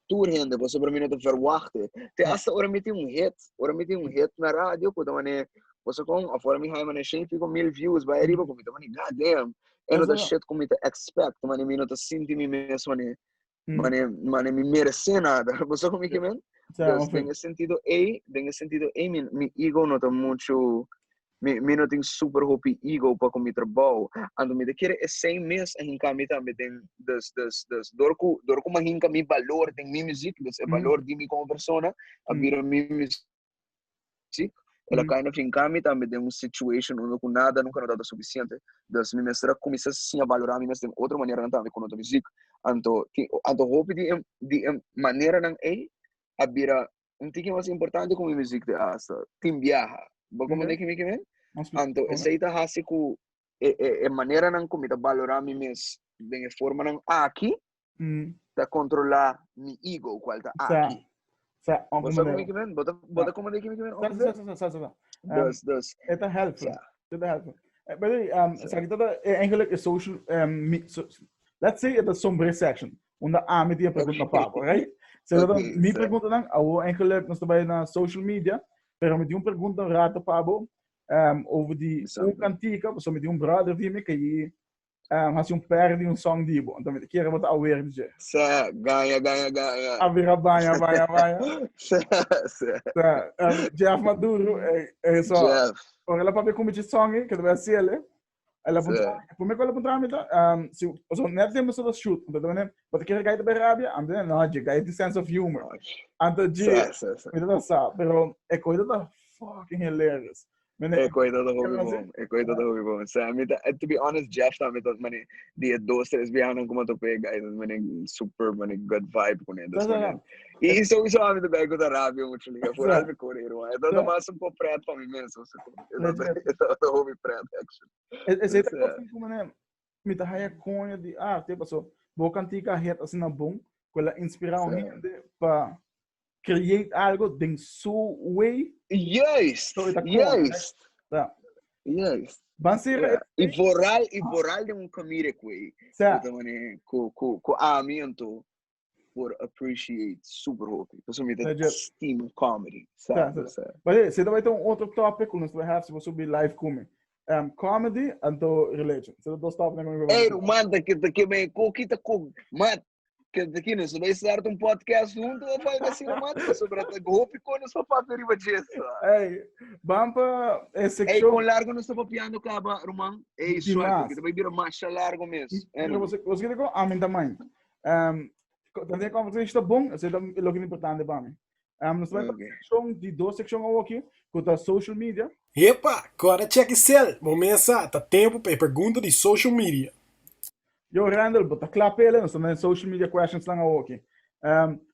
Tur hende, pasobra mi no ta verwagt e. Te asta ora mi tin un hit, ora mi tin un hit na radio ku ta mane, bo sa kon, òf ora mi haña mane shen i piko mil views bai ariba ku mi ta mane, god damn, e no ta shit ku mi ta expect, mane mi no ta sinti mi mes mane, mane, mane mi meresé nada. Bo sa kon mi ke men? Dus den e sentido ei, den e sentido ei mi, mi ego no ta muchu, mi, mi no tin super hopi ego pa ku mi trabou. Anto mi ta kere esei mes a hinka mi tambe den, dus, dus, dus, dor ku, dor ku mi a hinka mi balor den mi muziek, dus e balor di mi komo persona a bira mi muziek, el a kind of hinka mi tambe den un situation unda ku nada nunka no tabata sufisiente. Dus mi mester a kuminsá siña balorá mi mes den otro maneranan tambe ku no ta muziek. Anto, anto hopi di e, di e maneranan ei a bira un tiki mas importante ku mi muziek te asta. Tin biaha. Bo comprende ki mi ke men? Anto esei ta hasi ku e, e, e maneranan ku mi ta balorá mi mes den e formanan aki. Ta kontrolá mi ego, kual ta aki. Sa, Bo sa kon mi men? Bo ta bo ta komprendé ki mi men? Sa, sa, sa, sa, sa. Dus, dus. E ta helpful. E ta helpful. By the way, sa ki ta eigenlijk e social, so, let's say e ta sombre section, unda ami tin e pregunta pa bo, right? So, okay, mi pregunta dan, awo eigenlijk nos ta bai na social media, pero mi tin un pregunta un rato pa bo, over di un cantica, so mi tin un brother di mi que hasi un per di un song di bo. Anto mi kier bo ta aware di dje. Sa, gaña, gaña, gaña. A bira baña, baña, baña. Sa, sa. Sa, Jeff Maduro, so, Jeff. Ora el a papia ku mi dje song ei, ke ta bai hasi el, el a puntra, prome ku el a puntra mi ta, si, so net tempo so ta shoot, anto ta mende, bo ta kere gai ta bai rabia? Anto no, dje gai tin sense of humor. Anto dje, mi ta sa, pero e koe ta fucking hilarious. E koe ta hopi bon, e koe ta hopi bon. Sa, mi ta, to be honest, Jeff ta mi ta mane di e dos, tres biahanan ku mi a topa e guy, mane super, mane good vibe kuné. Dus mane, i sowieso ami ta guy ku ta rabia muchu liga, foral mi kore ruman. E ta mas un po pret pa mi mes, e ta hopi pret actually. Esei ta kos ku mane mi ta haya koño di arte, paso bo kantika het asina bon, ku el a inspirá un hende pa create algo den su way. Juist, So, ita juist. Ja. Juist. Ban ser Ja. I vooral, i vooral den un comedic way. Sa. Ku mane ku ku ku ami anto por appreciate super hopi. Pasobra mi ta Legit. stima comedy. Sa, Sa, sa. sa. Maar hey, zit er een otro topic ku nos have si bo be live kumi. Comedy anto religion. Zit dos topic na Ei, ruman, ta ke ta ke me ko kita ko mat Ke aki nos ta bai start un podcast hunto of algo asina man, pasobra ta hopi kon nos pa papia riba dje. Hey, ban pa e Ey, seccion. kon largo nos ta papiando kaba, ruman? Ey, Di suerte, mas. ke ta bai bira masha largo mes. Pero Anyway. você quer ko amin tamay. También a conversación está bom, esse é lo que é importante para mim. Nos vai pa Ok. seccion di dos seccion awo aki, ku ta social media. Epa, kòrda chèk e sèl! Bo mes sa, ta tempu pa e pregunta di social media. Yo Randall, bo ta kla p'ele? Nos ta na e social media questions nan awoki.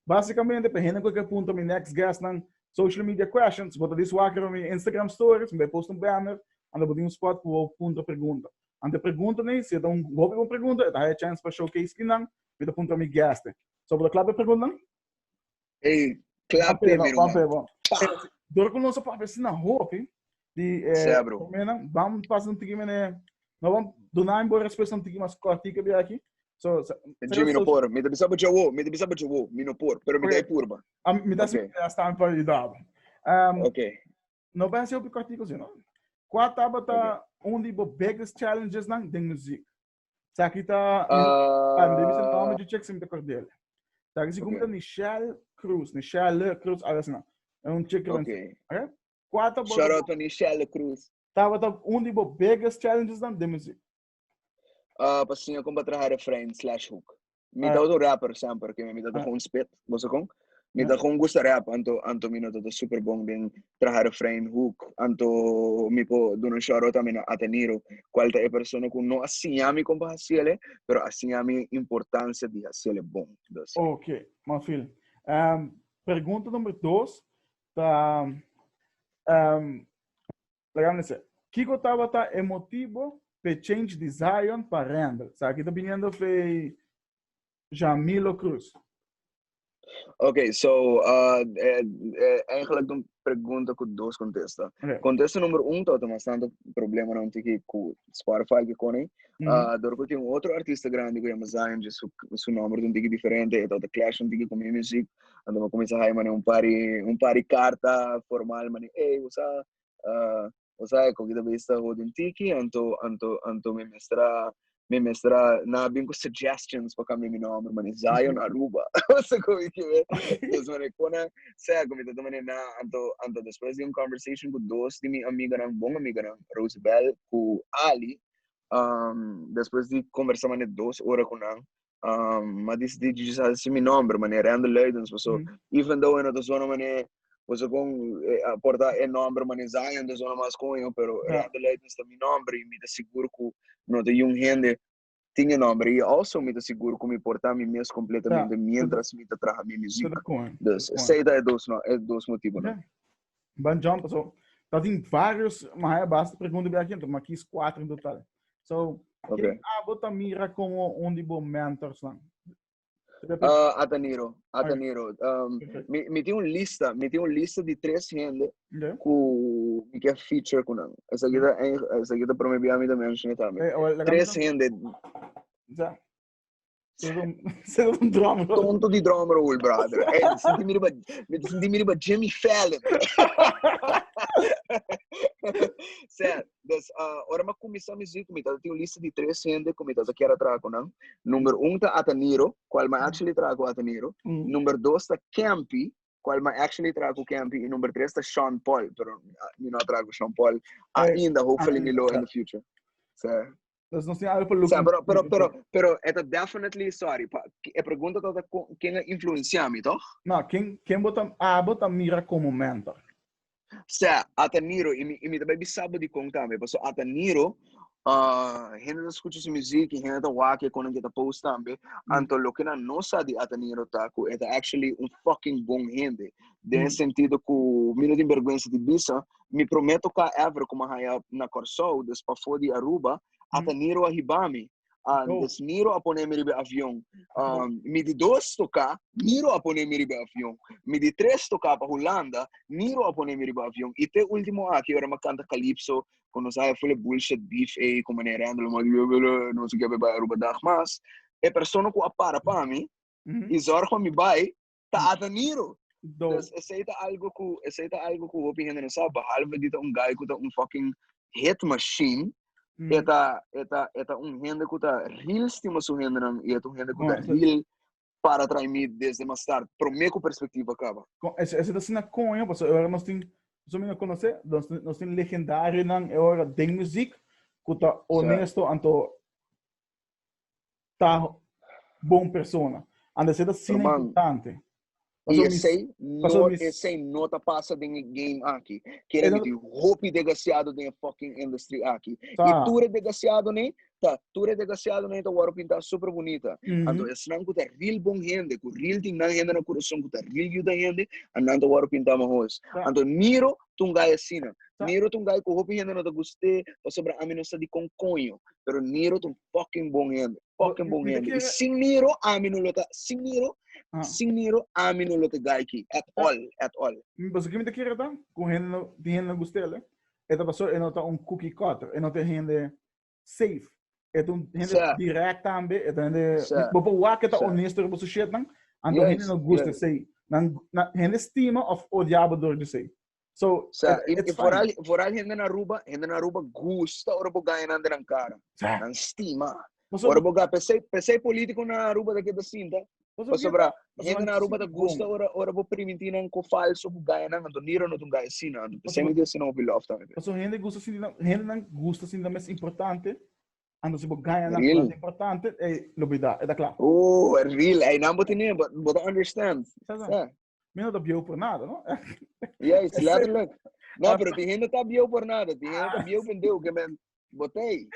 Basicamente, pa hende ku ke puntra mi next guest nan social media questions, bo ta dis wak riba mi Instagram stories, mi bai post un banner, anda bo tin un spot ku bo puntra pregunta. Ante pregunta nei, si e ta un hopi bon pregunta, e ta haya chance pa showcase kinan, mi ta puntra mi guest. So bo ta kla p'e pregunta nan? Ey, kla p'e, mi ruman. Dor ku nos a papia asina hopi, di Sea, bro. Mena, bam pasa un tiki mene, no bam duna un bo respuesta un tiki mas kortiko bi aki. So, sa, Jimmy no por, mi ta bisa bo jawo, mi ta bisa bo jawo, mi no por, pero mi ta Ok. e purba. Mi ta Ok. okay. sta pa ayuda bo. Ok. No ba hasi hopi kortiko si, no? Kwa tabata un di bo biggest challenges nan den muziek? Saki ta ah, mi bisa nome di check si mi ta kordele. Saki si kumita Michelle Cruz, Michelle Cruz, algo asina. Un chick Ok. Okay? Kwa ta bo Shout out to Michelle Cruz. Tabata un di bo biggest challenges dan den muziek? Pa siña kon pa traha refrein/hook. Mi ta un rapper semper, ke mi ta gewoon spit, bo sa kon? Mi ta gewoon gusta rap, anto anto mi no ta super bon den traha refrein, hook, anto mi por duna un shout out tambe na Ateniro, kual ta e persona ku no a siña mi kon pa hasi ele, pero a siña mi importansia di hasi ele bon. Dus. Ok, mafil. Pregunta number dos ta, Laga mi sê, kiko tabata e motibo p'e change di Zion pa Randall? Sa ki ta biniendo fe Jamilo Cruz. Ok, so, eigenlijk un pregunta ku dos kontesta. Okay. Kontesta number un tabata mas tanto problema nan tiki ku Spotify ki kone. Dor ku tin un otro artista grandi ku yama Zion, dje su nomber ta un tiki diferente, e tabata clash un tiki ku mi music. Anto mi a kuminsá haña mane un par un par di karta formal mane, ey, bo sa, bo sa e koki ta bista hodi un tiki, anto, anto, anto mi mester a, mi mester a, nan a bin ku suggestions pa kambia mi nomber, mane Zion Aruba. Bo sa kon mi ke be? Dus mane kon nan, sea ku mi ta mane nan, anto, anto despues di un conversation ku dos di mi amiganan, bon amiganan, Rosebel ku Ali, despues di kombersá mane 2 ora ku nan, ma decidí di just hasi mi nomber, mane Randall Luidens, paso even though e no ta zona mane, paso con por ta e nomber mane Zion ta zona mas coño, pero Randall Luidens ta mi nomber y mi ta sigur cu no ta yun hende tin e nomber y also mi ta sigur cu mi por ta mi mes completamente mientras mi ta traha mi muziek. Dus esey ta e dos, no, e dos motibonan. Okay. Ban jump, so, ta tin varios, ma haya basta pregunta bi aki, ma kies cuatro in total. So, ken abo ta mira como un di bo mentors nan? Ataniro, Ataniro. Um, mi, mi tin un lista, mi tin un lista di tres hende okay. ku mi ke feature ku nan. Esaki ta, esaki ta prome bia mi ta mention tambe. Hey, well, tres hende. Ja. Ser un drum roll. Tonto di drum roll, brother. Hey, sinti mi riba, mi sinti mi riba Jimmy Fallon. Ser, Dus, uh, ora mi kuminsá muziek, mi tata tin un lista di tres hende ku mi tata kier a traha ku nan. Number un ta Ataniro, kual mi actually traha ku Ataniro. Number dos ta Campy, kual mi actually traha ku Campy. I number tres ta Sean Paul, pero mi no a traha ku Sean Paul ainda. Hopefully mi lo in the future. So, Dus nos tin algo pa look. Pero, pero, pero, pero, e ta definitely, sorry, pa, e pregunta ta ken a influencia mi, toch? No, ken, ken bo ta, abo ta mira como mentor? Sea, ata Niro, i mi, i mi ta bai bisa bo dikon tambe, paso ata Niro, uh, hende ta skucha su muziek i hende ta wak e konan ke ta post tambe, anto loke nan no sa di ata Niro ta ku e ta actually un fucking bon hende, den e sentido ku mi no tin bergwensa di bisa, mi promé toká ever ku mi a haña na Kòrsou, dus pafó di Aruba, ata Niro a hiba mi. Um, oh. Dus Niro a pone mi riba avion. Um, mi di dos toka, Niro a pone mi riba avion. Mi di tres toka pa Hulanda, Niro a pone mi riba avion. I te último aki, ora mi canta Calypso, con nos haya full bullshit beef ei, con meneer Randall, mo no sé qué bai Aruba dag mas. E persona ku a para pa mi, i zorg pa mi bai, ta ata Niro. Dus esei ta algo ku, esei ta algo ku hopi hende no sa, behalve di ta un guy ku ta un fucking hit machine, e ta, e ta, e ta un hende ku ta real stima su hendenan i e ta un hende ku ta real para trae mi desde mas start, promé ku perspektiva kaba. Ese, ese ta asina koño, pasobra e ora nos tin, nos mi no konosé, nos, nos tin legendarionan e ora den muziek ku ta honesto anto ta bon persona. Anda esei ta asina importante. I esei no, esei no ta pasa den e game aki. Kere mi tin hopi desgraciado den e fucking industry aki. I tur e desgraciado nei, ta tur e desgraciado nei ta wòrdu pintá super bunita. Anto esnan ku ta real bon hende, ku real tin nan hende na kurason, ku ta real yuda hende, anan ta wòrdu pintá mahos. Anto Niro ta un guy asina. Niro ta un guy ku hopi hende no ta gust'é pasobra ami no sa dikon koño. Pero Niro ta un fucking bon hende. Fucking bon hende. I sin Niro, ami no lo ta. Sin Niro, ah. sin Niro, ami no lo ta guy ki. At all, at all. Paso ki mi ta kere ta? Ku hende no, di hende no gustele. E ta paso e no ta un cookie cutter. E no ta hende safe. E ta un hende sa. direct tambe. E ta hende... Sa. Bo por wak e ta honesto riba su shit nan. Anto hende no gusta esei. Nan, nan, hende stima of odia bo door di esei. So, Sa, it, it's fine. Vooral, vooral hende na Aruba, hende na Aruba gusta ora bo gana nan den cara. Sa. Nan stima. Paso, ora bo ga pesei, pesei politico na Aruba da keda sinta. Pasobra, hende na Aruba da gusta ora ora bo priminti nan ko falso ku gana nan, anto Niro no tun gana sina, anto pesei mi di sina hopi love tambe. Paso hende gusta sinti nan, hende nan gusta sinti nan mes importante. Anto si bo gana nan mas importante, eh, lo bida, e ta kla. Oh, real, ei nan bo tene, bo ta understand. Sa, sa. Mi no ta bieu por nada, no? Yes, letterlijk. No, pero tin hende ta bieu por nada. Tin hende ta bieu pendeu que men botei.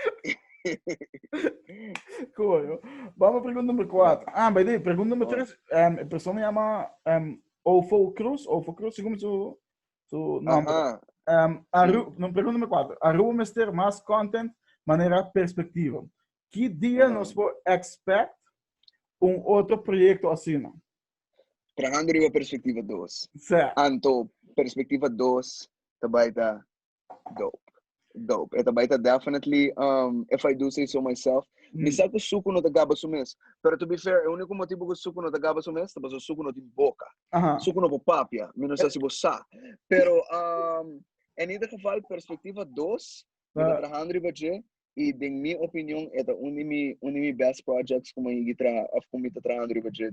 Cool. Vamos a pregunta número 4. Ah, by the way, pregunta número 3. Um, e persona llama um, Ofo Cruz. Ofo Cruz, según su, su nombre. Aha. Um, Aru, no, pregunta número 4. Aruba mester mas content manera perspectiva. Ki dia nos por expect un otro proyecto asina? Trahando riba Perspectiva 2. Sa. Anto Perspectiva 2 ta bai ta dope. Dope. E ta bai ta definitely, um, if I do say so myself, mm. mi sa ku Suku no ta gaba su mes. Pero to be fair, e único motivo ku Suku no ta gaba su mes, ta paso Suku no tin boka. Uh -huh. Suku no por papia. Mi no sa si bo sa. Pero, um, en ieder geval, Perspectiva 2, mi ta trahando riba dje, Y den mi opinion e ta un di mi un di mi best projects ku mi a yegi traha of ku mi ta trahando riba dje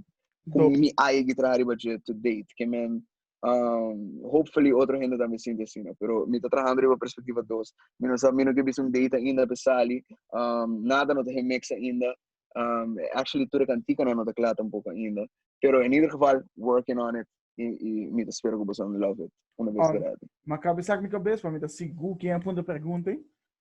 ku mi a yegi traha riba dje to date. Ke men um, hopefully otro hende tambe sinti asina. Pero mi ta trahando riba Perspectiva 2. Mi no sa mi no ke bisa un date ainda pa sali. Um, nada no ta remix ainda. Um, actually tur e kantikanan no ta kla tampoko ainda. Pero in ieder geval working on it. I, i mi ta spera ku boso love it una bes ta ready. Ma kabesa mi kabes pa mi ta sigur ken a punta pregunta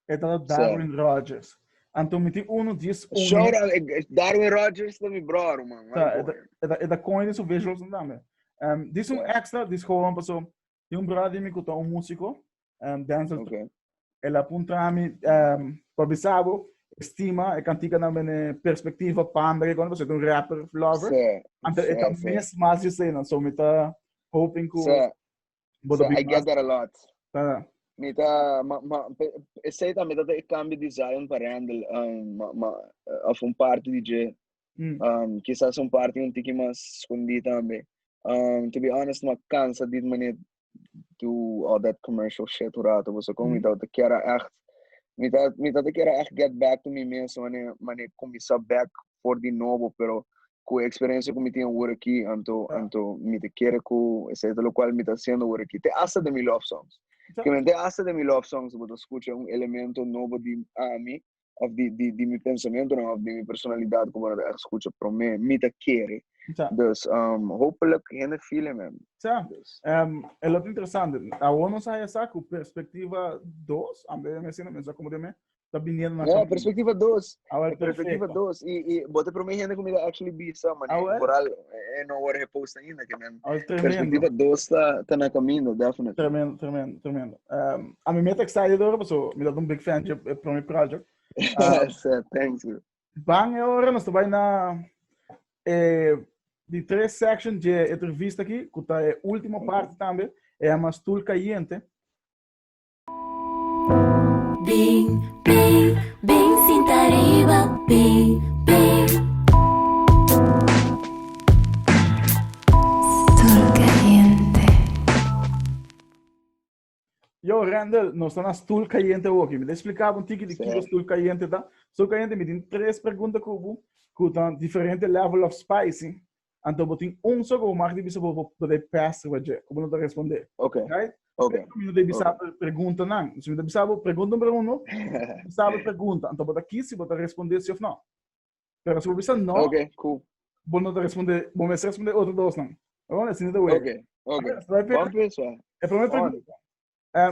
e ta Darwin Rogers. Anto mi tin uno dies un. Shout out Darwin Rogers ta mi brother man. Ta, e ta, e ta coin su visuals tambe. Um, dis un extra, dis gewoon paso tin un brother di mi ku ta un músico, um, Denzel. Okay. El a puntra mi um, pa bisabo, estima e cantica na mene perspectiva panda que quando você é um rapper lover. Sí, Anto e sí, ta sí. mes mas di esei nan. So mi ta hoping ku Sí, bo ta sí, I bin get mas. that a lot. Ta. Mi ta, ma, ma, pe- esei tambe ta e cambio di Zion pa Randall, ma, ma, of un parti di dje. Kisas un parti un tiki mas skondí tambe. To be honest, m'a kansa di manera do all that commercial shit un rato. Boso kon mi ta kier a echt, mi ta, mi ta kier a echt get back to mi mes, mane, mane kuminsá bek for di nobo, pero ku e eksperensia ku mi tin awor aki, anto, anto mi ta kere ku esei ta lokual mi ta hasiendo awor aki. Te asta den mi love songs. Ke men te asta den mi love songs bo ta skucha un elemento nobo di ami, of di, di, di mi pensamentonan of di mi personalidad ku bo no ta echt skucha promé mi ta kere. Dus hopelijk hende feel it, man. Sa, Dus. E lo ta interesante. Awor nos a haya sa ku Perspectiva 2, ambe mi asina, mi no sa komo den me, ta biniendo na Ja, camino. Perspectiva 2. Awor, Perspectiva perfecto. 2. I, i bo ta promé hende ku mi ta actually bisa, man. Awor. Vooral, no word gepost ainda, ke men. Awor, tremendo. Perspectiva 2 ta, ta na camino, definitely. Tremendo, tremendo, tremendo. Ami mi ta excited ora, paso mi ta un big fan dje e promé project. Sir, thanks, bro. Ban e ora nos ta bai na e di tres section dje entrevista aki, ku ta e último parti tambe, e yama Stoel Cayente. Bing, bing, bing, sinta riba, bing, bing. Stoel caliente. Yo, Randall, nos ta na Stoel Cayente awoki. Mi ta explica bo un tiki di kiko Stoel Cayente ta. Stoel Cayente, mi tin tres pregunta ku bo, ku ta diferente level of spicy. Anto bo tin un so ku bo mag di bisa bo bo ta pass riba dje, ku bo no ta responde. Ok. Right? Ok. Pero mi no ta bisa bo preguntanan. Si mi ta bisa bo pregunta number uno, bisa bo pregunta. Anto bo ta kis si bo ta responde si of no. Pero si bo bisa no, Ok, cool. bo no ta responde, bo mester responde otro dosnan. Bon, asina ta wega. Ok, ok. Ok, bai Bon pensa. E prome On. pregunta.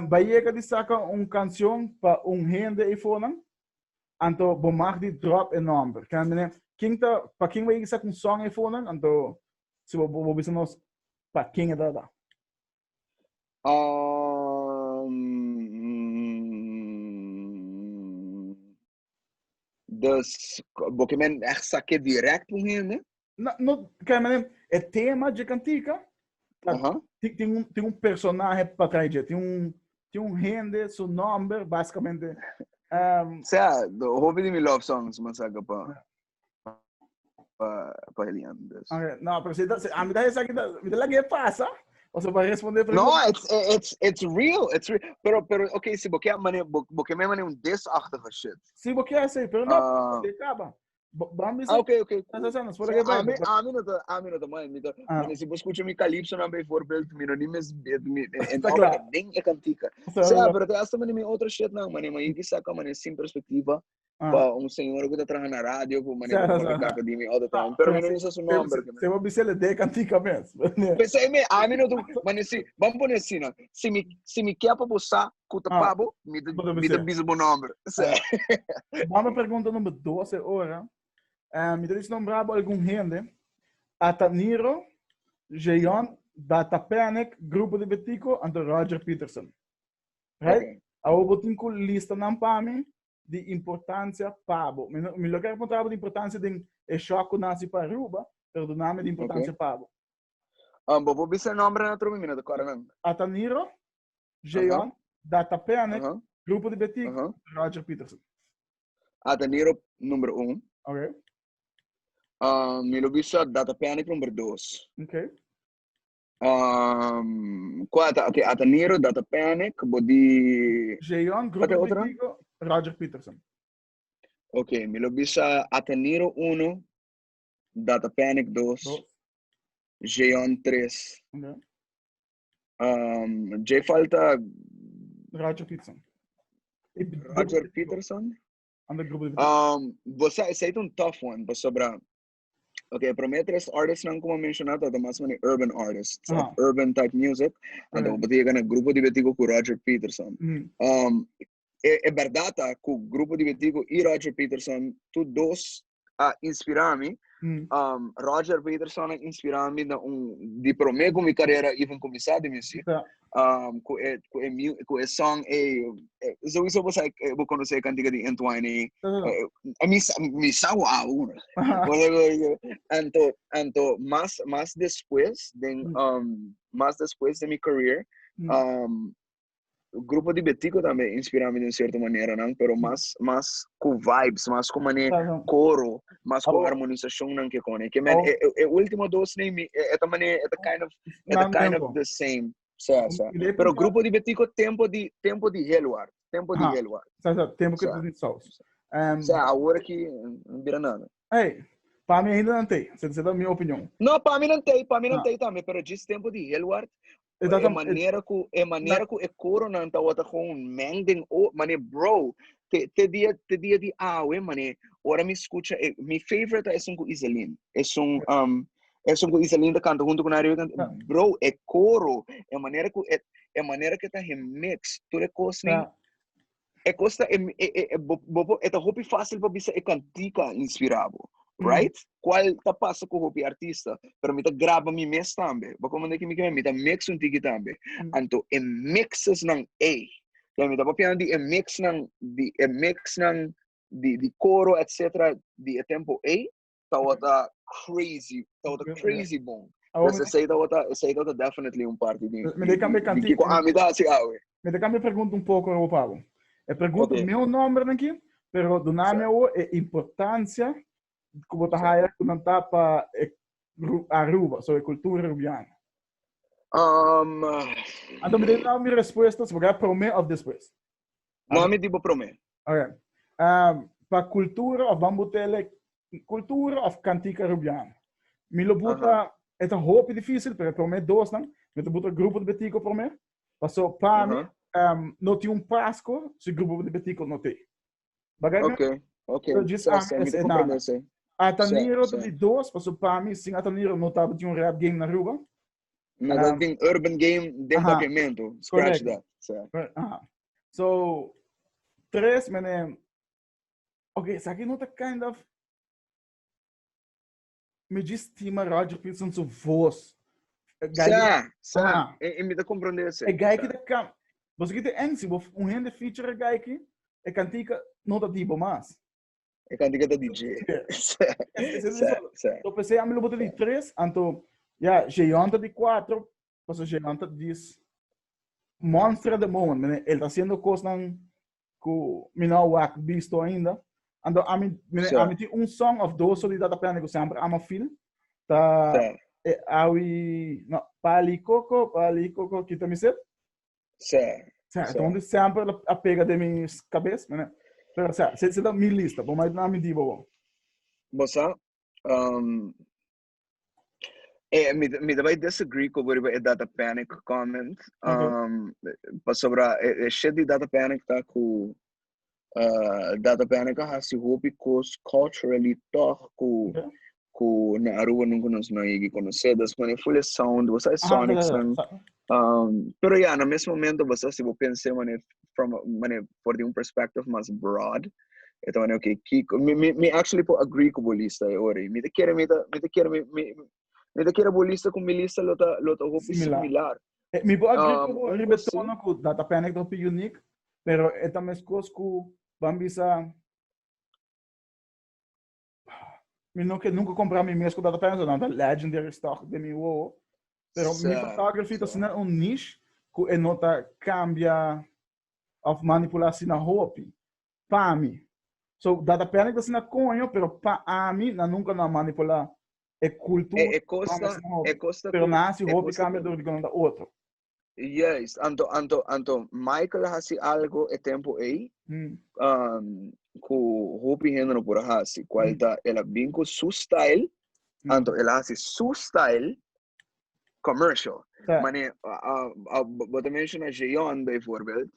Bai yega di saka un kansion pa un hende eifonan, anto bo mag di drop e nomber. Ken mene, ken ta, pa ken bai yega di saka un song eifonan, anto si bo, bo bisa nos pa ken e ta ta. Dus, bo ke men echt sake direct un hende? No, no, ken mene, e tema dje kantika, ta, tin, tin un, tin un personahe pa trai dje, tin un, tin un hende, su nomber, basicamente. Sea, hopi di mi love songs mi a saka pa, pa, pa Elian, dus. Okay, no, pero si, si, a mi ta esaki, mi ta laga e pasa, o sea, pa responde No, it's real, it's real. Pero, pero, okay, si bo ke mane, bo, bo ke me mane un diss-achtige shit. Si bo ke así, pero no, te caba. Bo, bo Ah, ok, ok, Sa, cool. sa, sa, nos por So, que ami, vai. ami no ta, ami no ta mind. Mi ta, mane, si bo scucha mi calypso nan bijvoorbeeld, mi no ni mes, mi, en Está obra claro. den e cantica. Sa, Sea, sa. pero te hasta mane mi otro shit nan, mane, ma yi saca mane sin perspectiva. Pa un señor ku ta traha na radio, ku mane Sa, ku sa, papia sa. kaka di mi all the time. Ah, Pero mi pero no si, usa su se, nomber, se, que me. se bo bisa le de cantica mes. Pensei me, ami no tu, mane si, vamos poner así, no. Si mi, si mi quer pa bo sa ku ta pa bo, mi ta, Bo ta mi ta bisa. bisa bo nomber. Sa. Vamos a pregunta number 12 ora. Mi ta dice nombra bo algun hende. Ataniro, Jeon, Data Panic, Grupo di Betico, anto Roger Peterson. Right? Okay. Awor bo tin ku lista nan pa mi di importancia pa bo. Mi no, mi lo kier puntra bo di importancia den e shock ku nasi pa Aruba, pero duna mi di importancia pa bo. Bo por bisa e nombre nan atrobe? Mi no ta kòrda nan. Ataniro, Jeon, Data Panic, Grupo di Betico, Roger Peterson. Ataniro number 1. Okay. Mi lo bisa Data Panic number 2. Okay. Kua ta? Okay, Ataniro, Data Panic, bo di Jeon, Kua Grupo ta e otro? Betico, Roger Peterson. Okay, mi lo bisa Ataniro 1, Data Panic 2, 2. Jeon 3. Okay. Dje falta Roger Peterson. E Grupo Roger Betico. Peterson? Anda Grupo di Betico. Bo sa, esei ta un tough one, pasobra Ok, promé tres artists nan ku a menshoná ta mas mane urban artists, of urban type music. Anto bo ta yega na Grupo di Betico ku Roger Peterson. E, e bèrdat ta ku Grupo di Betico i Roger Peterson tur dos. a inspirá mi. Roger Peterson a inspirá mi na un di promé ku mi karera even kuminsá di muzik. Ku e ku e ku e song e sowieso bo sa bo konosé e kantika di Entwine ei. Mi sa mi sa ku abo ku Anto anto mas mas despues den mas despues den mi career Grupo di Betico tambe inspira mi den cierto maneranan, pero mas mas cu vibes, mas cu mane coro, mas cu harmonisacionnan ke con. Ke men e e ultimo dos nei mi e ta mane e ta kind of e ta kind of the same. Sa sa. Pero Grupo di Betico tempo di tempo di Heluar, tempo di Heluar. Sa sa, tempo ke di saus. Sa awor aki no bira nada. Hey, pa mi ainda nan tei. Sa ta mi opinion. No, pa mi nan tei, pa mi nan tei tambe, pero djis tempo di Heluar E E manera ku e manera ku e koronan tabata gewoon meng den o mane bro te te dia te dia di awe mane ora mi skucha e mi favorite ta esun ku Iselin esun um esun ku Iselin ta kanta huntu ku Nario kanta Ja. bro e koro e manera ku e e manera ku e ta remix tur e kosnan Ja. E kos ta e e e e bo bo por e ta hopi fásil pa bisa e kantika inspirá bo, right? Kual ta pasa ku hopi artista, pero mi ta graba mi mes tambe. Bo komprende ki mi ke men? Mi ta mix un tiki tambe. Anto e mixesnan ei, ya mi ta papiando di e mixnan di e mixnan di di koro etcetera di e tempo ei, tabata crazy, tabata crazy bon. Dus esei tabata, esei tabata definitely un parti di, Mi de cambia di kiko ami ta hasi awe. Mi ta cambia pregunta un poco awo pa bo. E pregunta meu nomber aki, pero dunami awo e importancia ku bo ta haya ku nan ta pa e Aruba, so e cultura Arubiano. Anto mi ta mi respuesta, si bo kere prome of despues. No, mi di bo prome. Ok. Pa cultura of bambutele, cultura of cantica Arubiano. Mi lo buta, e ta hopi difícil, pero prome dos nan. Mi ta buta grupo di Betico prome. Paso pa mi, no tin un Pasco si grupo di Betico no te. Bagay Ok, ok. So, djis Sa, ami sa, mi es ta e comprende nana. esei. Ataniro Sa, ta sa. di dos, paso pa mi sin Ataniro no tabatin un rap game na Aruba. No tabatin urban game den papiamento. Scratch Correcto. that. Sa. Aha. So, tres, mene, ok, esaki no ta kind of, mi djis stima Roger Peterson su voz. E guy Sa, sa, Aha. e mi ta comprende ese. E guy ki Sa. ta kam, bo sa ki ta eng, si bo un hende feature e guy ki, e kantika no ta di bo mas. E kantika ta di dje. Sa, sa, sa. So p'esei ami lo bota di tres, anto, ya, Jeon ta di cuatro, pasobra Jeon ta dis monster at the moment, mene, el ta haciendo cosnan ku mi no a wak bisto ainda. Anto ami, mene, ami tin un song of dos so di Data Panic ku semper ama feel. Ta e awi, no, Pali Coco, Pali Coco, kita mi set. Sa, entonces semper a pega den mi cabes, mene. Pero sa, se, se ta mi lista, bo mai na mi di bo. Bo sa, mi, mi ta bai disagree ku bo riba e Data Panic comment. Pasobra e shit di Data Panic ta ku Data Panic a hasi hopi kos culturally tòg ku ku na Aruba nunca nos no yegi conoce. Dus mane full e sound, bo sa e sonics nan. Pero ya, na mes momento bo sa si bo pense mane from mane for di un perspective mas broad, e ta mane okay, kiko, mi mi mi actually por agree ku bo lista e ora ei. Mi ta kere mi ta mi ta kere mi mi mi ta kere bo lista ku mi lista lo ta lo ta hopi Similar. similar. Mi por agree ku bo Un riba e kos si. tono ku Data Panic ta hopi unique, pero e ta meskos ku ban bisa Mi no ke nunca compra mi mes cu Data Panic, so nan ta legendary stock den mi wowo. Pero mi photography ta asina un niche cu e no ta cambia of manipula asina hopi. Pa mi. So Data Panic ta asina coño, pero pa ami nan nunca no a manipula e cultura. E, e costa, e costa Pero nan haci e hopi costa cambio cu door di cu nan ta otro. Juist, anto, anto, anto Michael a hasi algo e tempo ei, ku hopi hende no por a hasi, kual ta el a bin ku su style, anto el a hasi su style commercial. Mane, bo ta menciona Jeon bijvoorbeeld,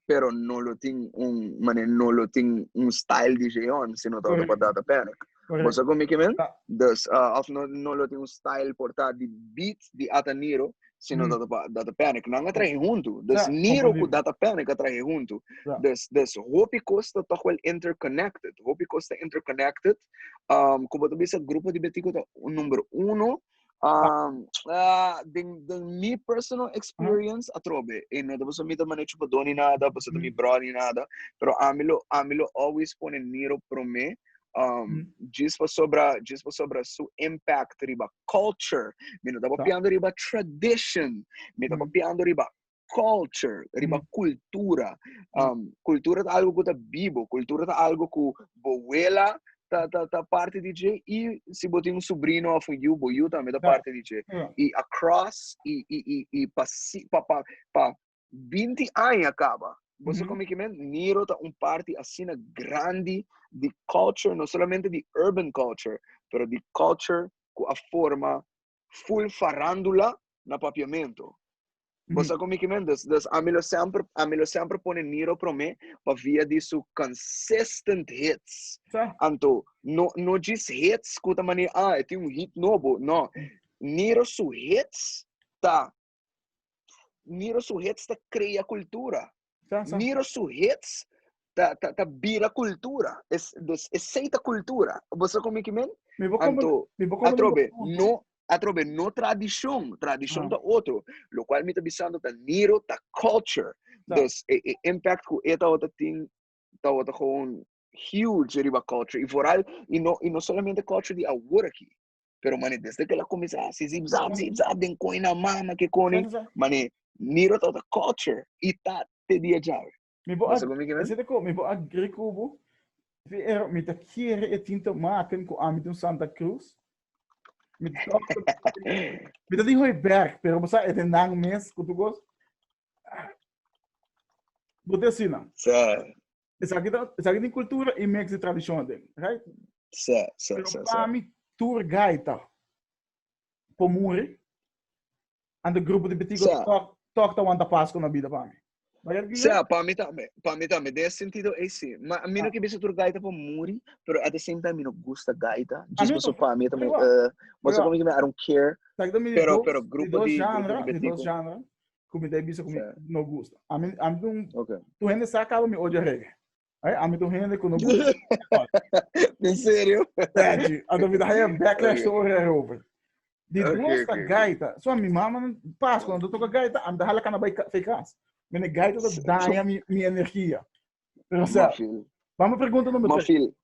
pero no lo tin un, mane no lo tin un style di Jeon si no tabata pa Data Panic. Bo sa kon mi ke men? Dus, of no, no lo tin un style por ta di beat di Ataniro. sino Data, Data Panic. Nan a trahe huntu. Dus Niro ku Data Panic a trahe huntu. Dus, dus hopi kos ta toch wel interconnected. Hopi kos ta interconnected. Ku bo ta bisa Grupo di Betico ta number uno. Den, den mi personal experience atrobe. E no ta pasobra mi ta mane chupadó ni nada, pasobra ta mi bro ni nada. Pero ami lo, ami lo always pone Niro promé. Djis pasobra, djis pasobra su impact riba culture. Mi no ta papiando riba tradition. Mi ta papiando riba culture, riba cultura. Cultura ta algo ku ta bibo, cultura ta algo ku bo wela ta, ta, ta parti di dje i si bo tin un sobrino of un yu, bo yu tambe ta parti di dje. I across i, i, i, i pa, si, pa, pa, pa 20 aña kaba. Bo sa kon mi ke men? Niro ta un parti asina grandi di culture, no solamente di urban culture, pero di culture ku a forma full farandula na papiamento. Bo sa kon mi ke men? Dus, dus ami lo semper, ami lo semper pone Niro promé pa via di su consistent hits. Anto, no, no djis hits ku ta manera, ah, e tin un hit nobo. No. Niro su hits ta Niro su hits ta crea cultura. Sa, sa. Niro su hits ta, ta, ta bira cultura. Es, dus, esei ta cultura. Bo sa con mi ki men? Mi bo compro, Anto, mi bo compro atrobe, punto. no, atrobe, no tradicion. Tradicion Ah. ta otro. Lo cual mi ta bisando ta Niro ta culture. Sa. Dus, e, e impact cu e tabata tin, tabata gewoon huge riba culture. Y vooral, y no, y no solamente culture di awor aki. Pero mane, desde que el a cuminsa haci zip zap, zip zap, den coin na mama que coni, mane, Niro ta culture y ta te dia djawe. Mi bo Bo sa con mi ke men? Esei ta ko, mi bo agree ku bo. Pero mi ta kere e tin te maken ku ami tin Santa Cruz. Mi ta mi ta di Hooiberg, pero bo sa e den nan mes ku tu kos. Bo te asina. Sa. Esaki ta, esaki tin kultura i mix di tradishon aden, right? Sa, sa, Pero sa, pa sa. mi tur gaita por muri, ante grupo di Betico Sa. tok, tok ta wanta Pasco na bida pa mi. Bagay ki Sa, pa mi tambe, pa mi tambe. Den sentido ei si. Ma mi no Ah. ke bisa tur gaita por muri, pero at the same time mi no gusta gaita. A Djis mi paso no. pa mi tambe, Igual. bo sa Igual. como ki mi, I don't care. Sa ki mi di Pero, dos, pero di grupo dos di, grupo genre, di di dos Betico. genre, ku mi ta bisa ku mi Sa. no gusta. Ami, ami un, Ok. tu hende sa kaba mi odia reggae. Ai, ami tu hende ku no gusta. En serio? Pede. Anto mi ta haya backlash Ok. over en over. Di Ok, dos ta ok, ok. gaita. So mi mama Pascua, quando toca gaita, ami ta hala kana bai fe kas. Mene gaita ta daña mi, mi energia. Pero o sea, Ma fil. vamos pregunta número Ma 3. fil.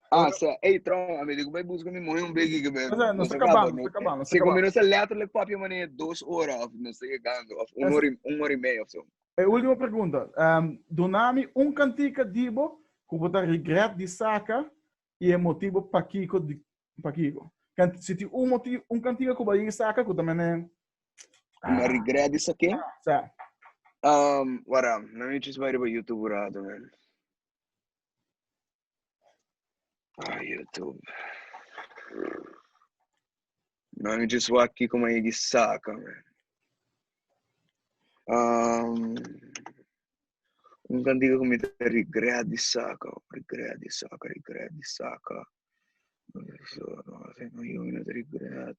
Ah, sa, ey, trouw, ami digo, bai busca mi moe un biggie que ben. O sea, nos Nos ta acaba, acabando, no. nos ta acabando, nos ta Se acabando. comienza letterlijk papia mane 2 horas of nos ta llegando, of un hora y, un hora y media of zo. E última pregunta. Dunami un cantica di bo ku bo ta regret di saca y e motibo pakiko di pakiko. Can, si ti un motivo, un cantica ku bo a saca ku ta mene Ma regret di saque? Sa. Wara, na mi just bai riba YouTube un rato, man. Ah, YouTube. No, mi just wak kiko ma yegi saka, man. Un cantica ku mi ta regret di saka, regret di saka, regret di saka. So, no, no, no, yo no ta regret.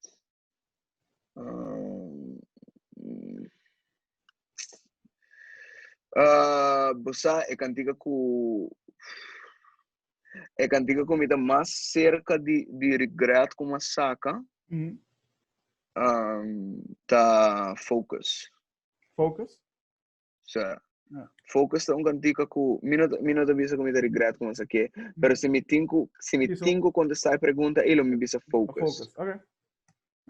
Bo sa e kantika ku e kantika ku mi ta mas serka di di regret ku mi a saka ta Focus. Focus? Sa. Ja. Focus ta un kantika ku mi no ta, mi no ta bisa ku mi ta regret ku mi sa ke, pero si mi tin ku, si mi Kiso. tin ku kontestá e pregunta ei lo mi bisa focus. Focus, ok.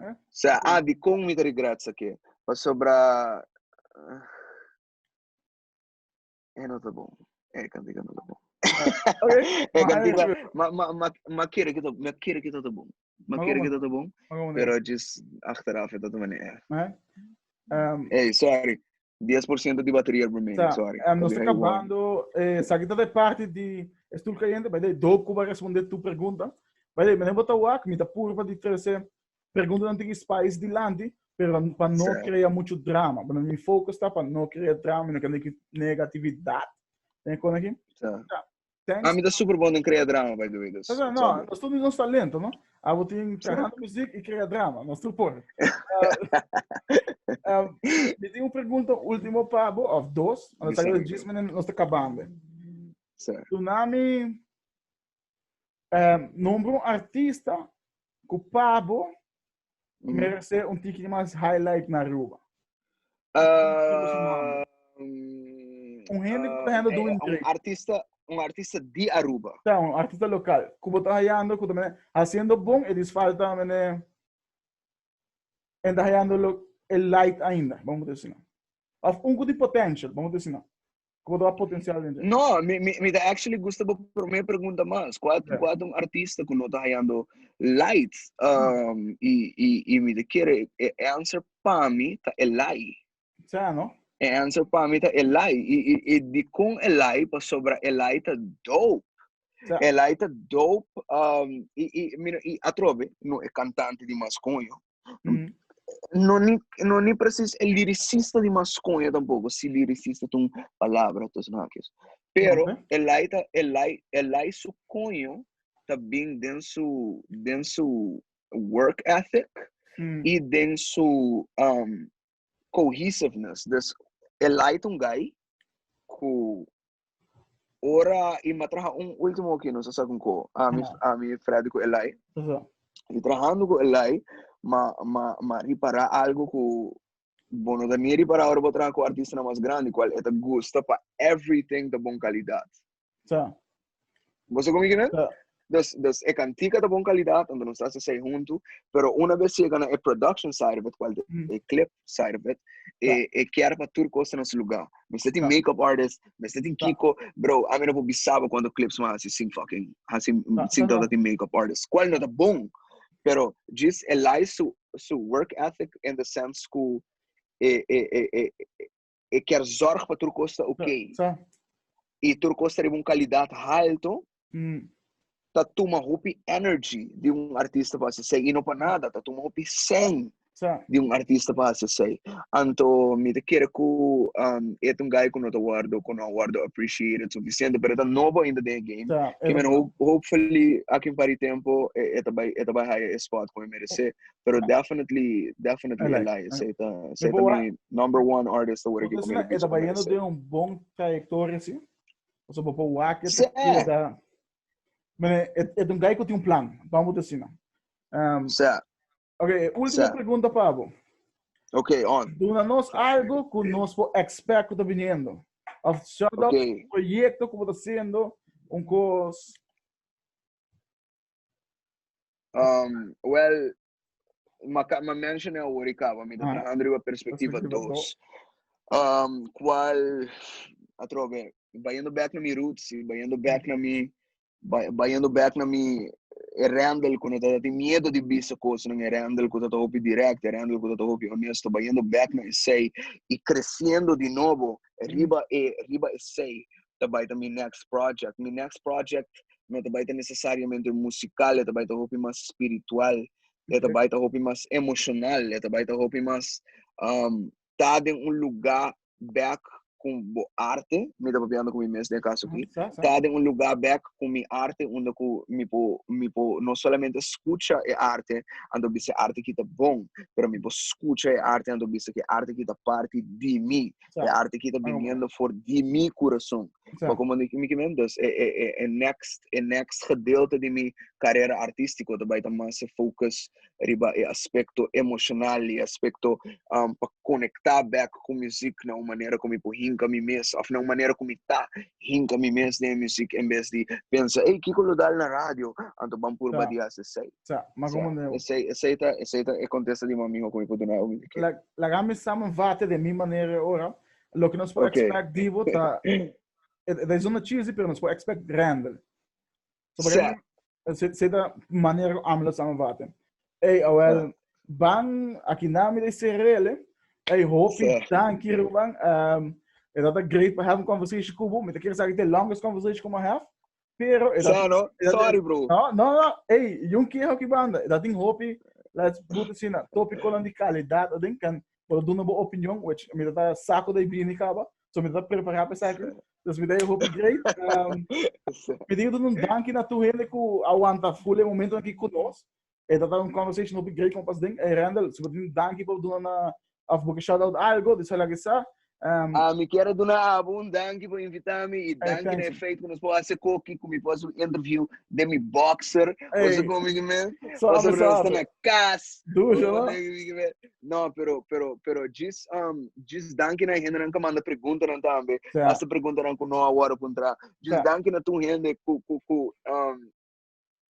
Ok. Sa, ah, dikon mi ta regret sa ke? Pasobra e no ta bon. E kantika no ta bon. Ok. E Maar kantika, hij is- ma, ma, ma, ma kere ku ta, ma kere ku ta ta bon. Ma Maar kere kom ku ta ta bon, Maar kom pero just achteraf e ta ta manera. Maar, Hey, sorry. 10% di bateria remaining, Sa, sorry. nos Oké, ta acabando. Esaki ta de parti di Stoel Caliente. By the way, dope ku ba responde tu pregunta. By the way, meneer bota wak, mi ta purba di trece pregunta nan tiki spice dilanti, pero pa no Sa. crea mucho drama. Pero mi focus ta pa no crea drama, no crea negatividad. Ten kon aki? Sa. Sa. Thanks. Ami ta super bon den crea drama, by the way. Dus, No, no, nos tur nos talento, no? Abo tin trahando muziek y crea drama, nos tur por. Mi tin un pregunta último pa bo, of dos, nos ta djis menen nos ta kabando. Sí. Dunami nombra un artista ku pa bo merece un tiki mas highlight na Aruba. Un hende ku ta hende doing great. Un artista di Aruba. Ta, un artista local. Ku bo ta hayando, ku ta mene haciendo bon, e dis falta mene en ta hayando lo, el light ainda, vamos a decir. Of un ku di potential, vamos a decir. Ku bo ta potencial den dje. No, mi ta actually gusta bo prome pregunta mas. Kua kua ta un artista ku no ta hayando light? I mi ta kere e answer pa mi ta Elai. Sa, no? E answer pa mi ta Elai. I dikon Elai? Pasobra Elai ta dope. Sa. Elai ta dope. I atrobe, no e kantante di mas koño. No ni, no ni precies e lyricista di mas coño tampoco, si lyricista ta un palabra tussen haakjes. Pero Elai ta, Elai, Elai su coño ta bin den su, den su work ethic y den su cohesiveness. Dus Elai ta un guy cu ora y m'a traha un ultimo aki, no sa sa con co, ami, ami Freddy cu Elai. Y trahando cu Elai, ma, ma, ma ripara algo cu bo no ta ni ripara ora bo traha cu artistanan mas grandi, cual e ta gusta pa everything ta bon calidad. Bo sa con mi kimen? Dus, dus e cantica ta bon calidad, anto nos ta haci esey hunto, pero una vez yega na e production side of it, cual ta e clip side of it, e, e kier pa tur cos ta na su lugar. Mester tin makeup artist, mester tin kiko, bro, ami no por bisa bo cuanto clips mi a haci sin fucking, haci, sin tabata tin makeup artist, cual no ta bon, pero djis e lai su, su work ethic in the sense cu e, e, e, e, e kier zorg pa tur cos ta ok. Y tur cos ta riba un calidad halto, ta tuma hopi energy di un artista pa haci esey. Y no pa nada, ta tuma hopi sen di un artista pa haci esey. Anto mi ta kere cu e ta un guy cu no ta wordo, cu no a wordo appreciated suficiente, pero e ta nobo ainda den e game. Ke men hopefully aki un par di tempo e ta bay, e ta bay haya e spot cu e merece. Pero definitely, definitely Elai. Esey ta, esey ta mi number one artist awor aki cu mi ta bisa. E ta bayendo den un bon trayectoria si. Pasobra bo por wak e ta keda. Mene, e ta un guy cu tin un plan, vamos decir no. Ok, ultimo pregunta pa bo. Ok, on. Duna nos algo cu nos por expect cu ta viniendo. Of shout out un proyecto cu bo ta haciendo, un cos. Well, ma, ma mencioné awor y caba, mi ta trahando riba perspectiva 2. Cual, atrobe, bayendo back na mi roots, y bayendo back na mi, bayendo back na mi, e Randall cu no tata tin miedo di bisa cosnan, e Randall cu tata hopi direct, e Randall cu tata hopi honesto, bayendo back na esey y creciendo di nobo riba e, riba esey, ta bay ta mi next project. Mi next project no ta bai ta necesariamente musical, e ta bai ta hopi mas spiritual, e ta bai ta hopi mas emocional, e ta bai ta hopi mas ta den un lugar back ku bo arte, mi ta papiando ku mi mes den e kaso aki, ta den un lugar back ku mi arte unda ku mi por mi por no solamente skucha e arte anto bisa e arte aki ta bon, pero mi por skucha e arte anto bisa ku e arte aki ta parti di mi, e arte aki ta biniendo for di mi kurason. Maar como mi mi kimen, dus e, e, e, e next, e next gedeelte di mi carrera artístico ta bai ta mas e focus riba e aspecto emocional y aspecto pa conecta back cu muziek na un manera cu mi por hinca mi mes of na un manera cu mi ta hinca mi mes den e muziek en bes di pensa, ey, kico lo dal na radio? Anto ban purba di haci esey. Sa, maar como ne. Esey, esey ta, esey ta e contesta di mi amigo cu mi por duna awe. La, laga mi samenvatten den mi manera ora. Loke nos por expect di bo ta, e zona cheesy, pero nos por expect Randall. So, se, se ta manera ku ami lo samenvatten. Ey, awel, ban aki na mi de serele. Ey, hopi danki Ruben. E dat great pa have a conversation ku bo. Mi ta kere sa the longest conversation ku mi have. Pero e dat, no? Sorry, bro. No, no, no. Ey, yung keho ki banda. Dat ding hopi, let's put it sina, topico di calidad adin kan por duna bo opinion, which mi ta saco de bini kaba. So mi ta prepara pa esaki. Dus mi ta hopi great. Mi digo un danki na tu hende ku aguanta full e momento aki ku nos. E ta un conversation hopi great kon pas den. Hey Randall, si bo tin danki pa duna na of bo ke shout out algo, di sala ke sa. Ah, mi kier duna abo un danki pa invita mi y danki na e feit ku nos por hasi koki ku mi por hasi un interview den mi boxer. Boso kon mi men? Suave, Boso suave. sta na kas. Dusha, no? No, pero, pero, pero, djis, djis danki na e hendenan ku a manda preguntanan tambe. Hasta preguntanan ku no a wòrdu puntrá. Djis danki na tur hende ku, ku, ku,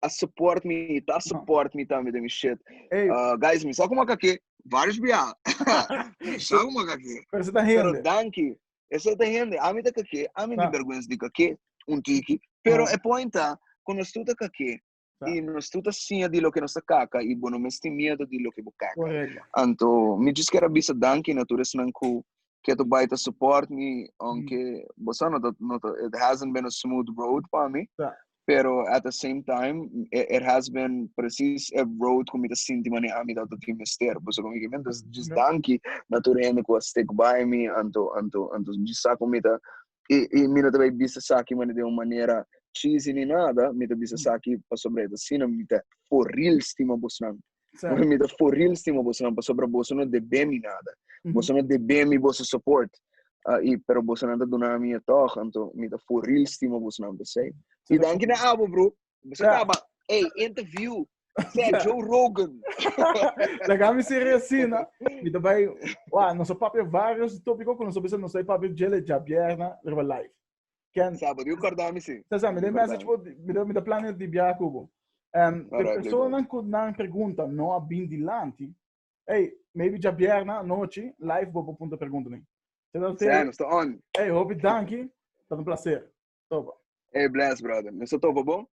a support mi, ta support mi tambe den mi shit. Ey. Guys, mi sa kuma kake, varios bia. Mi sa kuma kake. Pero esei ta hende. Pero danki. Esei ta hende. Ami ta kake, ami di bergüensa di kake, un tiki. Pero e point ta, ku nos tur ta kake, i nos tur ta siña di loke nos ta kaka, i bo no mes tin miedu di loke bo kaka. Anto, mi djis kier a bisa danki na tur esnan ku ke ta bai ta support mi, aunke bo sa no ta, no ta, it hasn't been a smooth road pa mi. Pero at the same time, it has been precies e road ku mi ta sinti manera ami ta tin mester. Bo sa kon mi ke men? Dus djis danki na tur hende ku a stick by mi, anto, anto, anto djis sa ku mi ta, i, i mi no ta bai bisa esaki manera den un manera cheesy ni nada, mi ta bisa esaki pasobra e ta asina, mi ta for real stima bosnan. Mi ta for real stima bosonan pasobra boso no debe mi nada. Boso no debe mi boso support. I, pero bosonan ta duna mi e tog, anto mi ta for real stima bosonan p'esei. I danki na abo, bro. Boso kaba. Ey, interview. Sea Joe Rogan. Laga mi ser asina. Mi ta bai, wa, nos a papia varios tópiko ku nos a bisa nos ta papia djele djabièrnè riba live. Ken. Sábado, eu acordar me sim. Sa, me dá message po, me dá plano de viajar cubo. Alright, pessoa ku nan pergunta no a bin dilante. Hey, maybe já vierna noche live bo punto pergunta nem. Sim, nos ta on. Hey, hopi danki. Ta un placer. Topa. Hey, bless, brother. Nos ta topa, bon?